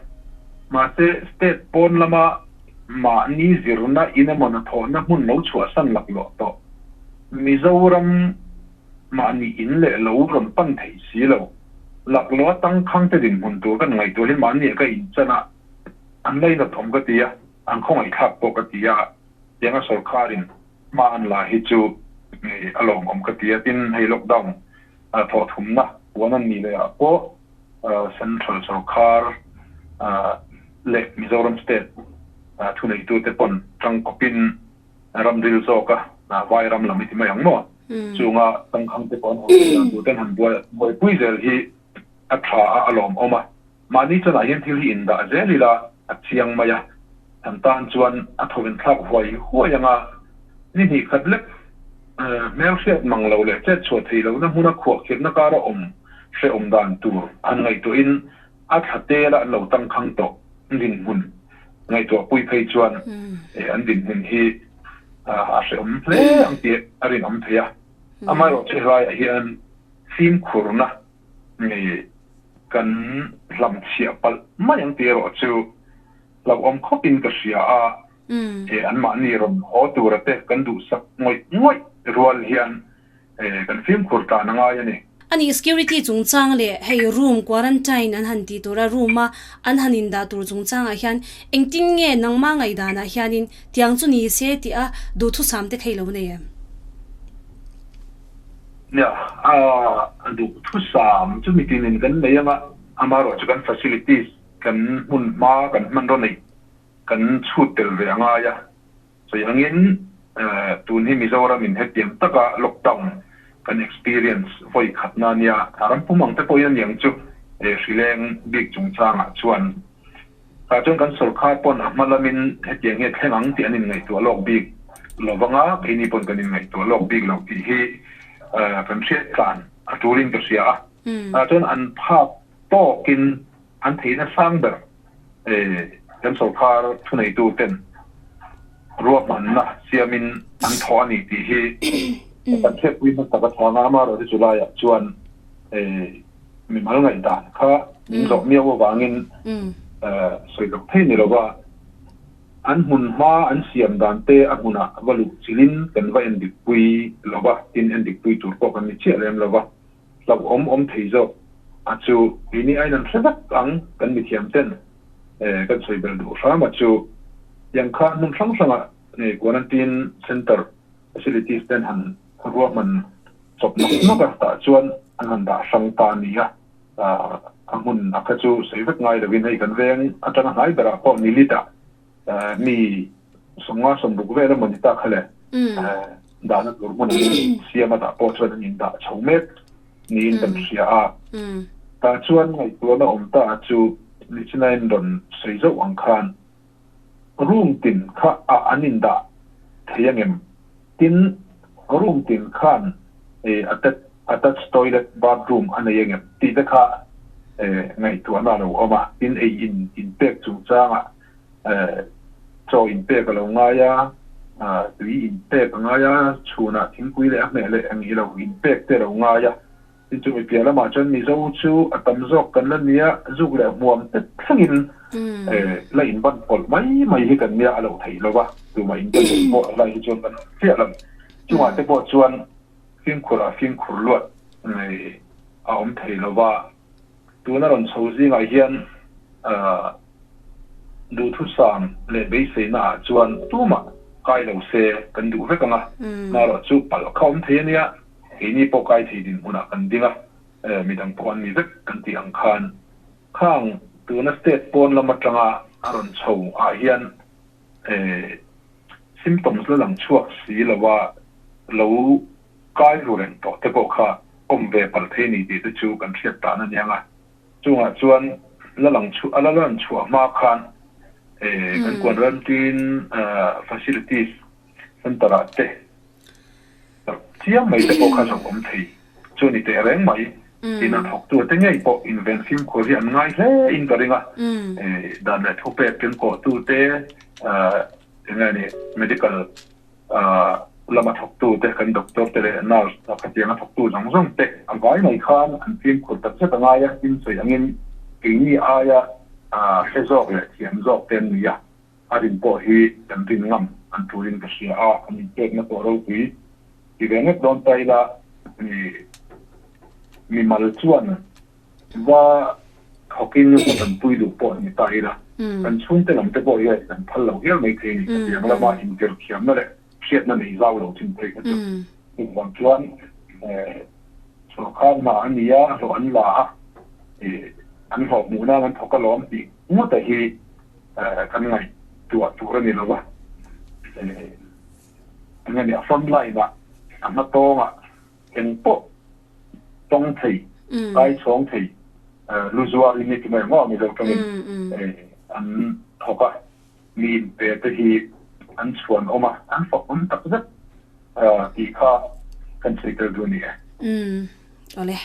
Mahse, state pawn lama mahni zirna in emaw hnathawhna hmun lo chhuahsan laklawh tawh Mizoram mahni in leh lo rawn pan thei si lo. Laklawh a tangkhangte dinhmun tur kan ngaihtuah hi mahni ah ka inchan a, an lainat awm ka ti a, an khawngaihthlak pawh ka ti a, tianga sorkarin Hma an la hi chu a lawmawm ka ti a, tin hei lockdown thawh thumna puan an nih leh ah pawh Central sorkar leh Mizoram state thuneitute pawn tangkawpin ramril zawka vai ram lam hi ti mai ang maw? Chunga tangkhang te pawh an haw theih dan tur ten han buaipui zel hi a tha a, a lawmawm a. Mahni chanah hian thil hi indah zel ila a chiang mai a, an tan chuan a thawven thlak huai huai anga ni hnih khat lek hmel hriat mang lo leh chet chhuah thei lohna hmuna khuahkhirhna kara awm hrehawm dan tur han ngaihtuahin a thla tela an lo tangkhang tawh dinhmun ngaihtuah pui phei chuan an dinhmun hi a hrehawm hle ang tih a rinawm thei a. Amaherawhchu helaiah hian fimkhurna Nge kan hlamchhiah palh mai ang tih erawh chu hlauhawm khawpin ka hria a, he anmahni rawn haw tura te kan duhsak ngawih ngawih rual hian kan fimkhur tlan a ngai a ni. Ani security chungchang leh hei room quarantine an han tih tura room a an han indah tur chungchangah hian engtin nge nangmah ngaihdanah hianin tiang chu ni se tih a duhthusam te thei lo nei em? Nia, a duhthusam chu mitinin kan nei anga, amaherawhchu kan facilities, kan hmun hma, kan hmanraw neih kan chhut tel ve a ngai a. Sawi angin tun hi Mizoramin hetiang taka lockdown kan experience vawi khatna a nia, a ram pum ang te pawhin a niang chu hrileng bik chungchangah chuan. Tah chuan kan sorkar pawn a hma lamin hetiang hi a thleng ang tih an inngaihtuah lawk bik lo vang a, keini pawn kan inngaihtuah lawk bik lo tih hi kan hriat tlan a tulin ka hria a. Tah chuan an phak tawkin an theihna sang ber kan sorkar thuneitu ten ruahmanna siamin an thawh a ni tih hi kan hriatpui hmasa ka chhang a, amaherawhchu chulaiah chuan Mimal ngaihdan kha min zawh miau avangin sawi loh thei ni lova, an hmun hma an siam dan te a hmunah va luh chilin kan va endik pui lova, tin endik pui tur pawh kan ni chiah lem lova, hlauhawm awm thei zawk a chu keini aiin an hre vek ang kan mithiam ten kan sawi belh duh hram a chu tiang kha hmun hrang hrangah quarantine centre facilities ten han ruahman chawp nawk nawk a, tah chuan an han dah hrang ta a ni a, a hmun a kha chu sawi vek ngai lovin hei kan veng atanga hnai berah pawh ni lit ah mi sawmnga sawmruk vel emaw ni ta kha le dahna tur hmun an siam a tah pawh chuan an indah chho mek niin kan hria a, tah chuan ngaihtuahna awm ta chu nichinain rawn sawi zauh ang khan room tin kha ah an indah thei angem? Tin, room tin khan attach toilet bathroom a nei angem tih te kha ngaihtuahna a lo awm a. Tin, ei in inpek chungchangah chaw inpek a lo ngai a, Tui inpek a ngai a, chhunah thingpui leh a hmeh leh eng ilo inpek te lo ngai a. Tin chumi piah lamah chuan Mizo chu a tam zawk kan la nia, zuk leh hmuam te thlengin la inban pawlh mai mai hi kan nia a loh theih lo va, tumah inban theih pawh helai hi chuan kan awm chiah lo. Chungah te pawh chuan fimkhur ah fimkhur luat a awm thei lo va, tuna rawn chho zingah hian duhthusam leh beiseina ah chuan tumah kai lo se kan duh vek ang a, marawh chu palh kha awm thei a nia. Keini pawh kai thei dinhmunah kan ding a, midang pawh an ni vek kan tih ang khan khang tuna state pawn lam atanga a rawn chho ah hian symptoms la lang chhuak si lova lo kai ru reng tawh te pawh kha awm ve palh thei ni tih te chu kan hriat tan a niang a. Chungah chuan la lang chhuah a la lan chhuah hma khan kan quarantine facilities center ah te Chiang mai te pawh kha zawk awm thei chu ni teh reng mai. Tin a thawktu te ngei pawh inven fimkhur hi an ngai hle in ka ring a. Dan leh thupek ken kawhtu te eng nge ni medical lama thawktu te kan doctor te leh nurse khatiang a thawktu zawng zawng te a vai mai khan an fimkhur tak zet a ngai a. Tin sawi angin keini aia hre zawk leh thiam zawk te an ni a. A rin pawh hi kan rin ngam an turin ka hria a, an inpekna pawh ropui ti ve ngawt dawn ta ila mimal chuan va thawkin va tanpui duh pawh ni ta ila kan chhungte lam te pawh hian kan phal lo hial mai thei a ni. Hetiang lama inzir thiamna leh hriatna nei zau lo chin phei kha chu chuvang chuan sorkar hna a ni a, hlawh an la a, an hlawh hmuh nan an thawk alawm tih ngawta hi kan ngaihtuah tur a ni lo va, eng nge ni a front line ah a hma tawngah eng pawh tawng thei, kai chhawng thei, lu zuar in ni ti mai ang aw Mizo tawngin an thawk a, mi inpe te hi an chhuan awm a, an fak awm tak zet tih kha kan sawi tel duh a ni e. Awle.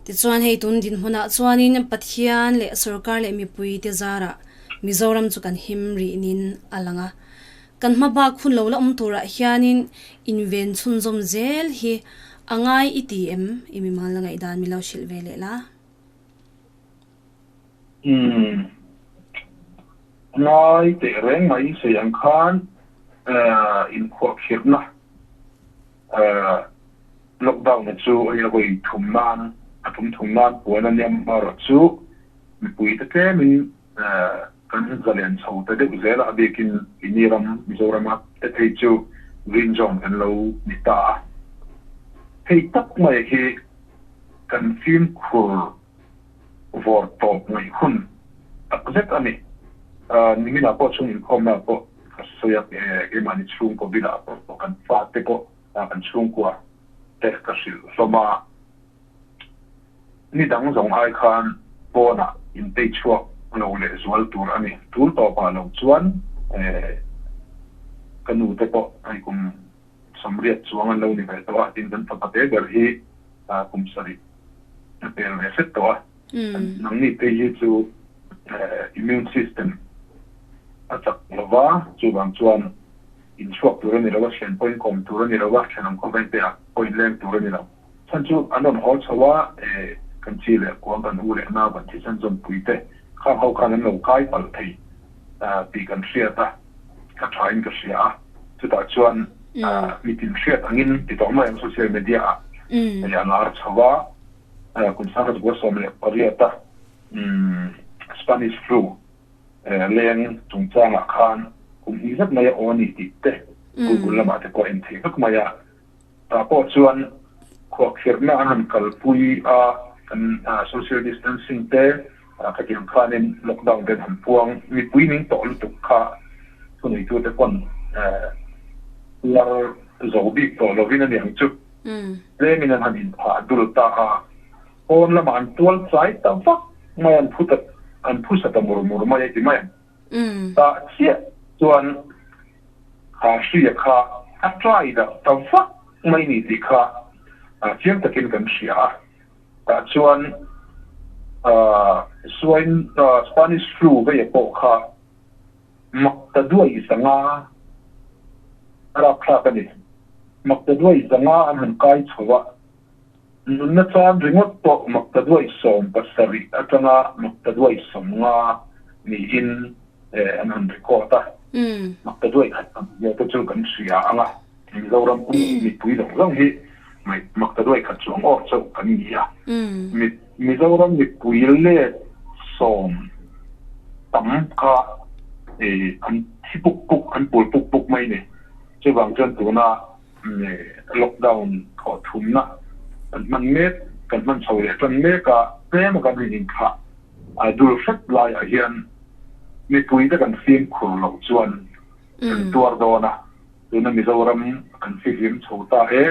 Tichuan hei tun dinhmunah chuanin Pathian leh sorkar leh mipuite zarah Mizoram chu kan him rihnin a lang a. Kan hma bak hun lo la awm turah hianin inven chhunzawm zel hi a ngai i ti em? I mimal la ngaihdan mi lo hrilh ve leh la. Umm. Ngai teh reng mai sawi ang khan inkhuahkhirhna Lockdown a chu hei a vawi thum nan a tum thum nan puan a nia erawh chu mipui te tlemin kan zalen chho ta deuh zel a, a bikin keini ram Mizorama te phei chu green zone kan lo ni ta a. Hei tak mai hi kan fimkhur vawr tawp ngaih hun tak zet a ni. Niminah pawh chhung inkhawmna pawh ka sawi a, keimahni chhungkaw bilah pawh kan fate pawh kan chhungkua te ka hrilh hlawm a. Ni dang zawng ai khan pawnah intei chhuak lo leh zual tur a ni. Tul tawpah lo chuan ka nu te pawh hei kum 80 chuang an lo ni ve tawh a, tin kan fapa te ber hi kum 7 a pel ve hret tawh a. Nangni phei hi chu immune system a chak lo va, chuvang chuan inchhuak tur a ni lo a, thian pawh inkawm tur a ni lo a, thenawm khawveng te ah pawh inleng tur a ni lo. Chhan chu an rawn haw chho a, kan chi leh kuang kan u leh nau kan thisen zawmpui te khang ho khan an lo kai palh thei tih kan hriat a, ka tha in ka hria a, chutah chuan mitin hriat angin ti tawh mai ang social media ah hei a lar chho a, kum 1918 a Spanish flu leng chungchangah khan kum hnih zet mai a aw a ni tih te Google lamah te pawh a en theih vek mai a. Tah pawh chuan khuahkhirhna an han kalpui a, kan social distancing te khatiang khanin lockdown te an han puang, mipui ning tawh lutuk kha thuneitute pawn tuar zo bik tawh lovin a niang chu tlemin an han inphah dul ta a, pawn lamah an tual chai ta vak mai an phu ta an phusa ta mur mur mai a ti mai ang. Tah chiah chuan kha hria kha a try dah ta vak mai ni tih kha chiang takin kan hria a. Tah chuan swine Spanish flu veia pawh kha mak ta duai 500. A rapthlak a ni. Maktaduai 500 an han kai chho a, nunna chan ringawt pawh maktaduai 70 atanga maktaduai 50 niin an han record a. Maktaduai khat tam zia te chu kan hria ang a, Mizoram pum mipui zawng zawng hi maktaduai khat chuang awr chauh kan ni a. Mizoram mipui let sawm tam kha an thi puk puk, an pul puk puk mai ni. Chuvang chuan tuna lockdown thawh thumna kan hman mek, kan hman chho leh tan mek a, tlem a kan han inthlah dul hret laiah hian mipui te kan fimkhur loh chuan kan tuar dawn a. Tuna Mizoram kan fihlim chho ta e,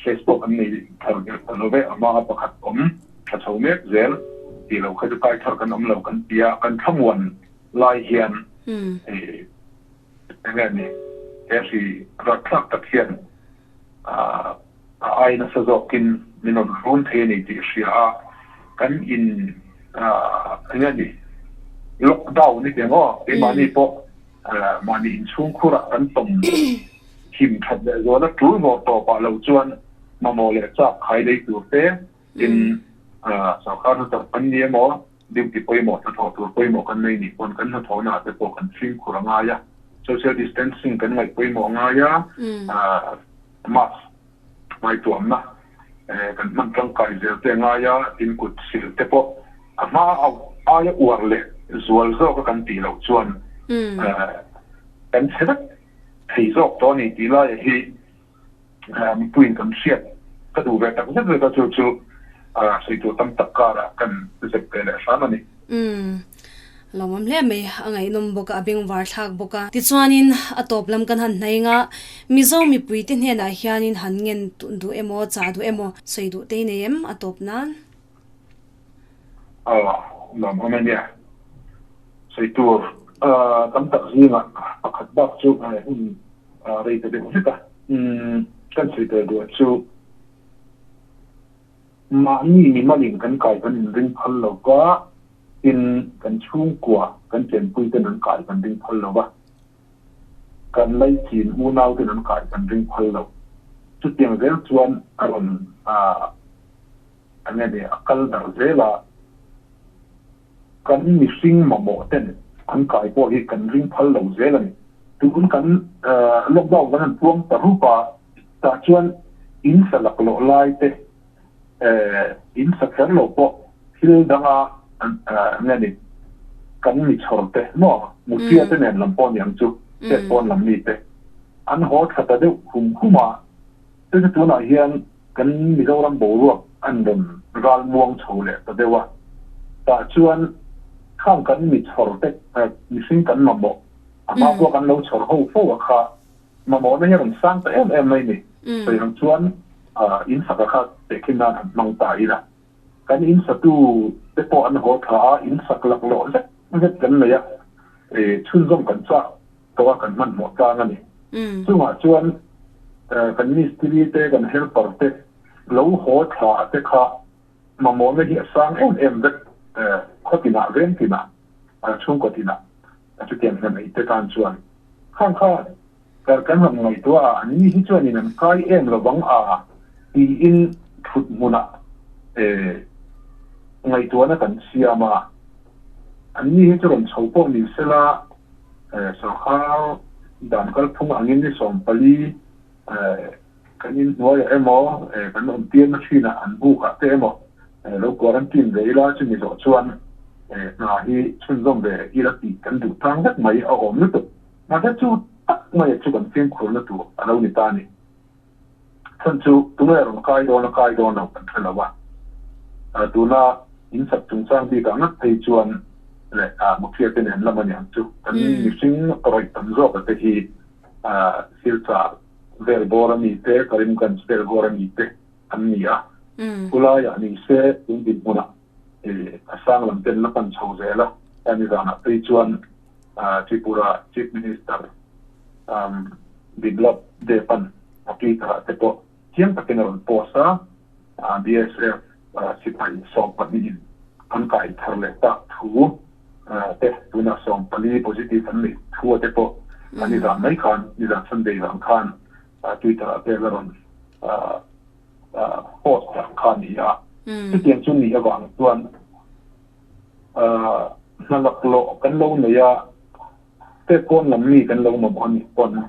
case pawh kan nei thar belh ta lo ve, a hma pakhat awm tha chho mek zel tih lo kha chu kai thar kan awm lo kan ti a, kan thlamuan lai hian eng nge ni he hri ratthlak tak hian a ai nasa zawkin min rawn run thei a ni tih hria a, kan in eng nge ni lockdown i ti ang aw, keimahni pawh mahni inchhungkhurah kan tawm him that leh zual a tul vawr tawpah lo chuan mamawh leh chak khai lei tur te tin sorkar hnathawk kan ni emaw duty pawimawh hnathawh tur pawimawh kan nei nih pawn kan hnathawhna ah te pawh kan fimkhur a ngai a, social distancing kan ngaih pawimawh a ngai a, mask hmaituamna kan hman tangkai zel te a ngai a, tin kut sil te pawh a hma aia uar leh zual zawk a kan tih loh chuan kan chhe vek thei zawk tawh a ni tih laia hi mipuiin kan hriat ka duh ve tak zet zet a, chu chu sawi tur tam tak karah kan zep ve leh hram a ni. Umm, lawmawm hle mai, a ngaihnawm bawk a, a bengvar thlak bawk a. Tichuanin a tawp lam kan han hnaih nga, Mizo mipuite hnenah hianin han ngen duh emaw, chah duh emaw, sawi duh te i nei em a tawp nan? Aw, lawmawm e nia. Sawi tur tam tak zingah pakhat bak chu hun rei ta deuh vek a. Kan sawi tel duh chu mahni mimalin kan kai kan inring phal lo va, tin kan chhungkua kan chenpui ten an kai kan ring phal lo va, kan laichin unau ten an kai kan ring phal lo. Chutiang zel chuan a rawn eng nge ni a kal darh zel a. Kan mihring mamawh ten an kai pawh hi kan ring phal lo zel a ni. Tun kan lockdown kan han puang ta rup a, tah chuan in sa laklawh lai te, in sa kher lo pawh thil danga nge ni kan mi chhawr te maw mutia te nen lam pawh ni ang chu, state pawn lam mi te an haw thla ta deuh hum hum a. Chu chu tunah hian kan Mizoram boruak an rawn ral muang chho leh ta deuh a, tah chuan khang kan mi chhawr te mihring kan mamawh a hma pawh kan lo chhawr ho fo a kha mamawhna hi a rawn sang ta em em mai ni. Sawi ang chuan in saka kha tehkhin nan han hmang ta ila kan in satu te pawh an haw tha a, in sak laklawh zet zet kan nei a, chhunzawm kan chak tawh a kan hmanhmawh tlang a ni. Chungah chuan kan mistiri te, kan helper te lo haw thla te kha mamawhna hi a sang em em vek khaw tinah, veng tinah, chhungkaw tinah chutiang hna nei te tan chuan khang kha kan rawn ngaihtuah a, an ni hi chuanin an kai em lovang a tiin thut hmunah ngaihtuahna kan siam a, an ni hi chu rawn chho pawh ni sela. Sorkar dan kalphung angin ni 14 kan inhnuaiah emaw, kan awmtirna thinah an bukah te emaw lo quarantine ve ila, chumi zawh chuan hna hi chhunzawm ve ila tih kan duh tlang vek mai a awm lutuk. Mahse chu tak maia chu kan fimkhurna tur a lo ni ta a ni. Chhan chu tunge rawn kai dawn a kai dawn lo kan hre lo a, tuna in sak chungchang bikah ngat phei chuan leh muthiate nen lam a ni ang chu kan mihring rawih tam zawk a te hi Silchar vel bawr a mi te, Karimganj vel bawr a mi te an ni a, khulaiah ni se tun dinhmunah a sang lam ten la pan chho zel a, hemi zanah phei chuan Tripura Chief Minister Biplab Dev-a'n a Twitter-ah te pawh chiang takin a rawn post a, BSF sipai 12 in an kai thar leh tak thu te tunah 14 positive an neih thu te pawh. Nizan mai khan, nizan Sunday zan khan Twitter ah te la rawn post tak kha a ni a. Chutiang chu nih avang chuan hna laklawh kan lo nei a, state pawn lam mi kan lo mamawh a nih pawn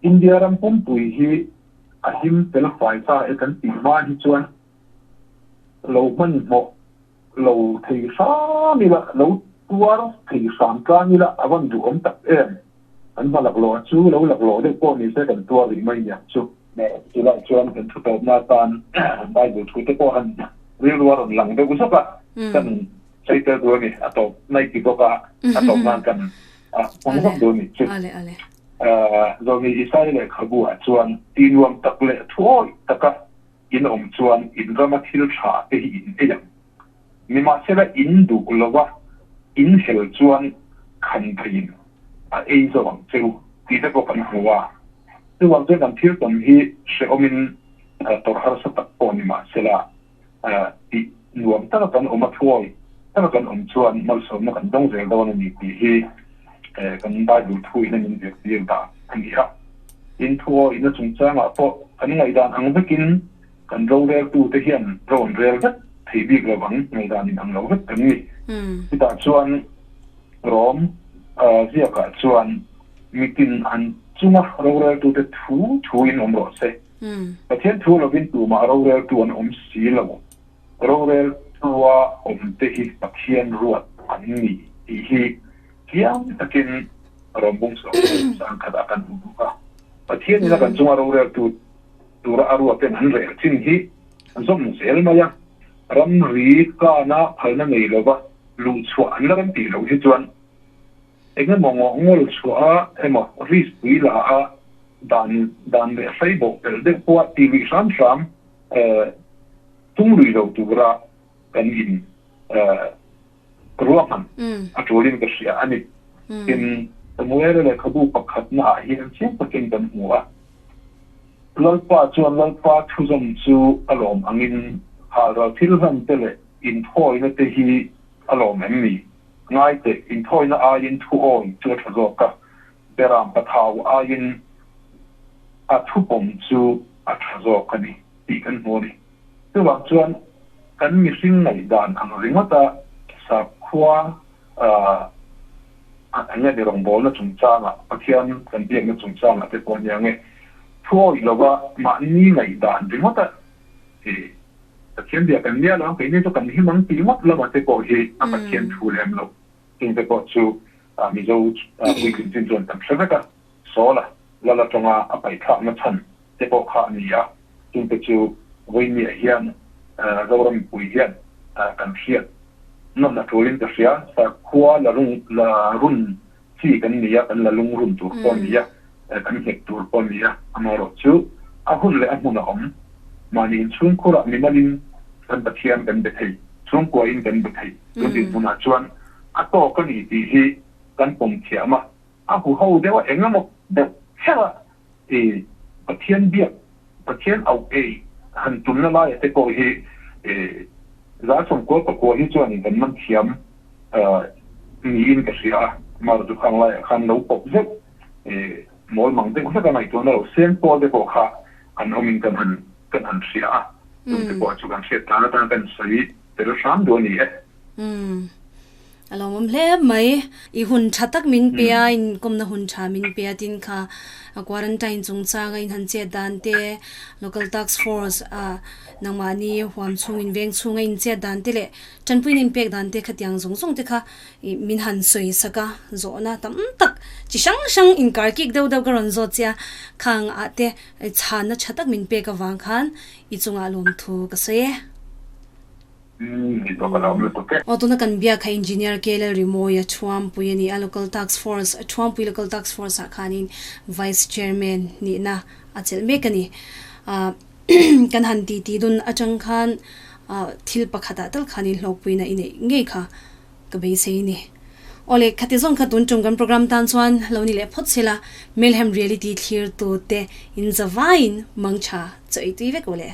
India ram pumpui hi a him fel fai ta e kan tih hma hi chuan lo hmanhmawh lo thei hram ila, lo tuar thei hram tlang ila a van duhawm tak em? Kan hma laklawh a chu lo laklawh deuh pawh ni se kan tuar rih mai niang chu. Chulai chuan kan thu tawpna atan Bible thu te pawh han rilru a rawn lang deuh zawk a, kan sawi tel duh a ni. A tawp mai ti bawk a, a tawp nan kan hmang vak duh a ni chu. Zawmi Isaiah lehkhabu ah chuan ti nuam tak leh thuawih taka In awm chuan in rama thil tha te hi in ei ang. Nimahsela in duh lova in hel chuan khan theiin a ei zo ang che u tih te pawh kan hmu a. Chuvang chuan kan thil tawn hi hrehawmin tawrh harsa tak pawh nimahsela tih nuam taka kan awm a thuawi taka kan awm chuan malsawmna kan dawng zel dawn a ni tih hi kan Bible thuin a min zirtir dan a ni a. In thuawihna chungchangah pawh kan ngaihdan ang vekin kan roreltute hian rawn rel vek thei bik lo ang, ngaihdan in ang lo vek kan ni. Chutah chuan Rom ziakah chuan mitin an chunga roreltute thu thuin awm rawh se. Pathian thu lovin tumah roreltu an awm si lo. Roreltua awmte hi Pathian ruat an ni tih hi Chiang takin rawngbawng sawm sang khat a kan hmu bawk a. Pathian ina kan chunga roreltu tura a ruaten an rel chin hi zawm zel mai a, ramri kana phalna nei lova luhchhuah an la rem tih loh hi chuan engemaw ngawh ngawl chhuah a emaw risk pui la a dan dan leh hrei bawh pelh deuh pawha ti luih hram hram tum lui lo tura kan in Ruahman a tulin ka hria a ni. Tin, Samuela lehkhabu pakhatna ah hian chiang takin kan hmu a, Lalpa chuan Lalpa thuzawm chu a lawm angin halral thil hlan te leh inthawina te hi a lawm em ni? Ngai teh, inthawina aiin thuawi chu a tha zawk a, beram pathau aiin a thupawm chu a tha zawk a ni tih kan hmu a ni. Chuvang chuan kan mihring ngaihdan ang ringawta sakhua eng nge ni rawngbawlna chungchangah, Pathian kan biakna chungchangah te pawh nia nge thuawih lova mahni ngaihdan ringawta Pathian biak kan nia lo ang, keini chu kan him ang tih ngawt lamah te pawh hi a Pathian thu lem lo. Chung te pawh chu Mizo puitling chin chuan kan hre vek a, Sawla lal atanga a paihthlakna chhan te pawh kha a ni a, chungte chu vawinia hian Zoram mipui hian kan hriat nawn a tulin ka hria. Sakhua la la run chi kan ni a, kan la lungrun tur pawh a ni a, kan nghet tur pawh a ni a, amaherawh chu a hun leh a hmun a awm. Mahni inchhungkhurah mimalin kan Pathian kan be thei, chhungkuain kan be thei. Tun dinhmunah chuan a tawk a ni tih hi kan pawm thiam a, a huho deuh a engemaw deuh kher a i Pathian biak, Pathian auh ei han tumna laia te pawh hi 69% hi chuanin kan man thiam niin ka hria a, Mar chu khang laiah khan lo pawp zeuh mawl mang deuh hlek a ngaihtuahna lo seng pawl te pawh kha an awmin kan han kan han hria a, chung te pawh chu kan hriat tlan atan kan sawi tel hram duh a ni e. A lawmawm hle mai. I hun tha tak min pe a, inkawmna hun tha min pe a tin kha quarantine chungchanga in han chet dan te, local task force ah nangmahni huam chhung in veng chhunga in chet dan te leh tanpuina in pek dan te khatiang zawng zawng te kha min han sawi sak a, zawhna tam tak chi hrang hrang inkar kik deuh deuh ka rawn zawt che a, khang ah te chhanna tha tak min pek avang khan i chungah lawmthu ka sawi e. Aw tuna kan biak kha Engineer KL Rimawia Thuampui a ni a, Local Task Force, Thuampui Local Task Force ah khanin Vice Chairman nihna a chelh mek a ni. Kan han titi dun atang khan thil pakhatah tal khanin hlawkpuina i neih ngei kha ka beisei a ni. Awle, khati zawng kha tun tum kan program tan chuan lo ni leh phawt sela, Melhem Reality thlirtute in zavaiin mangtha chaw ei tui vek awle.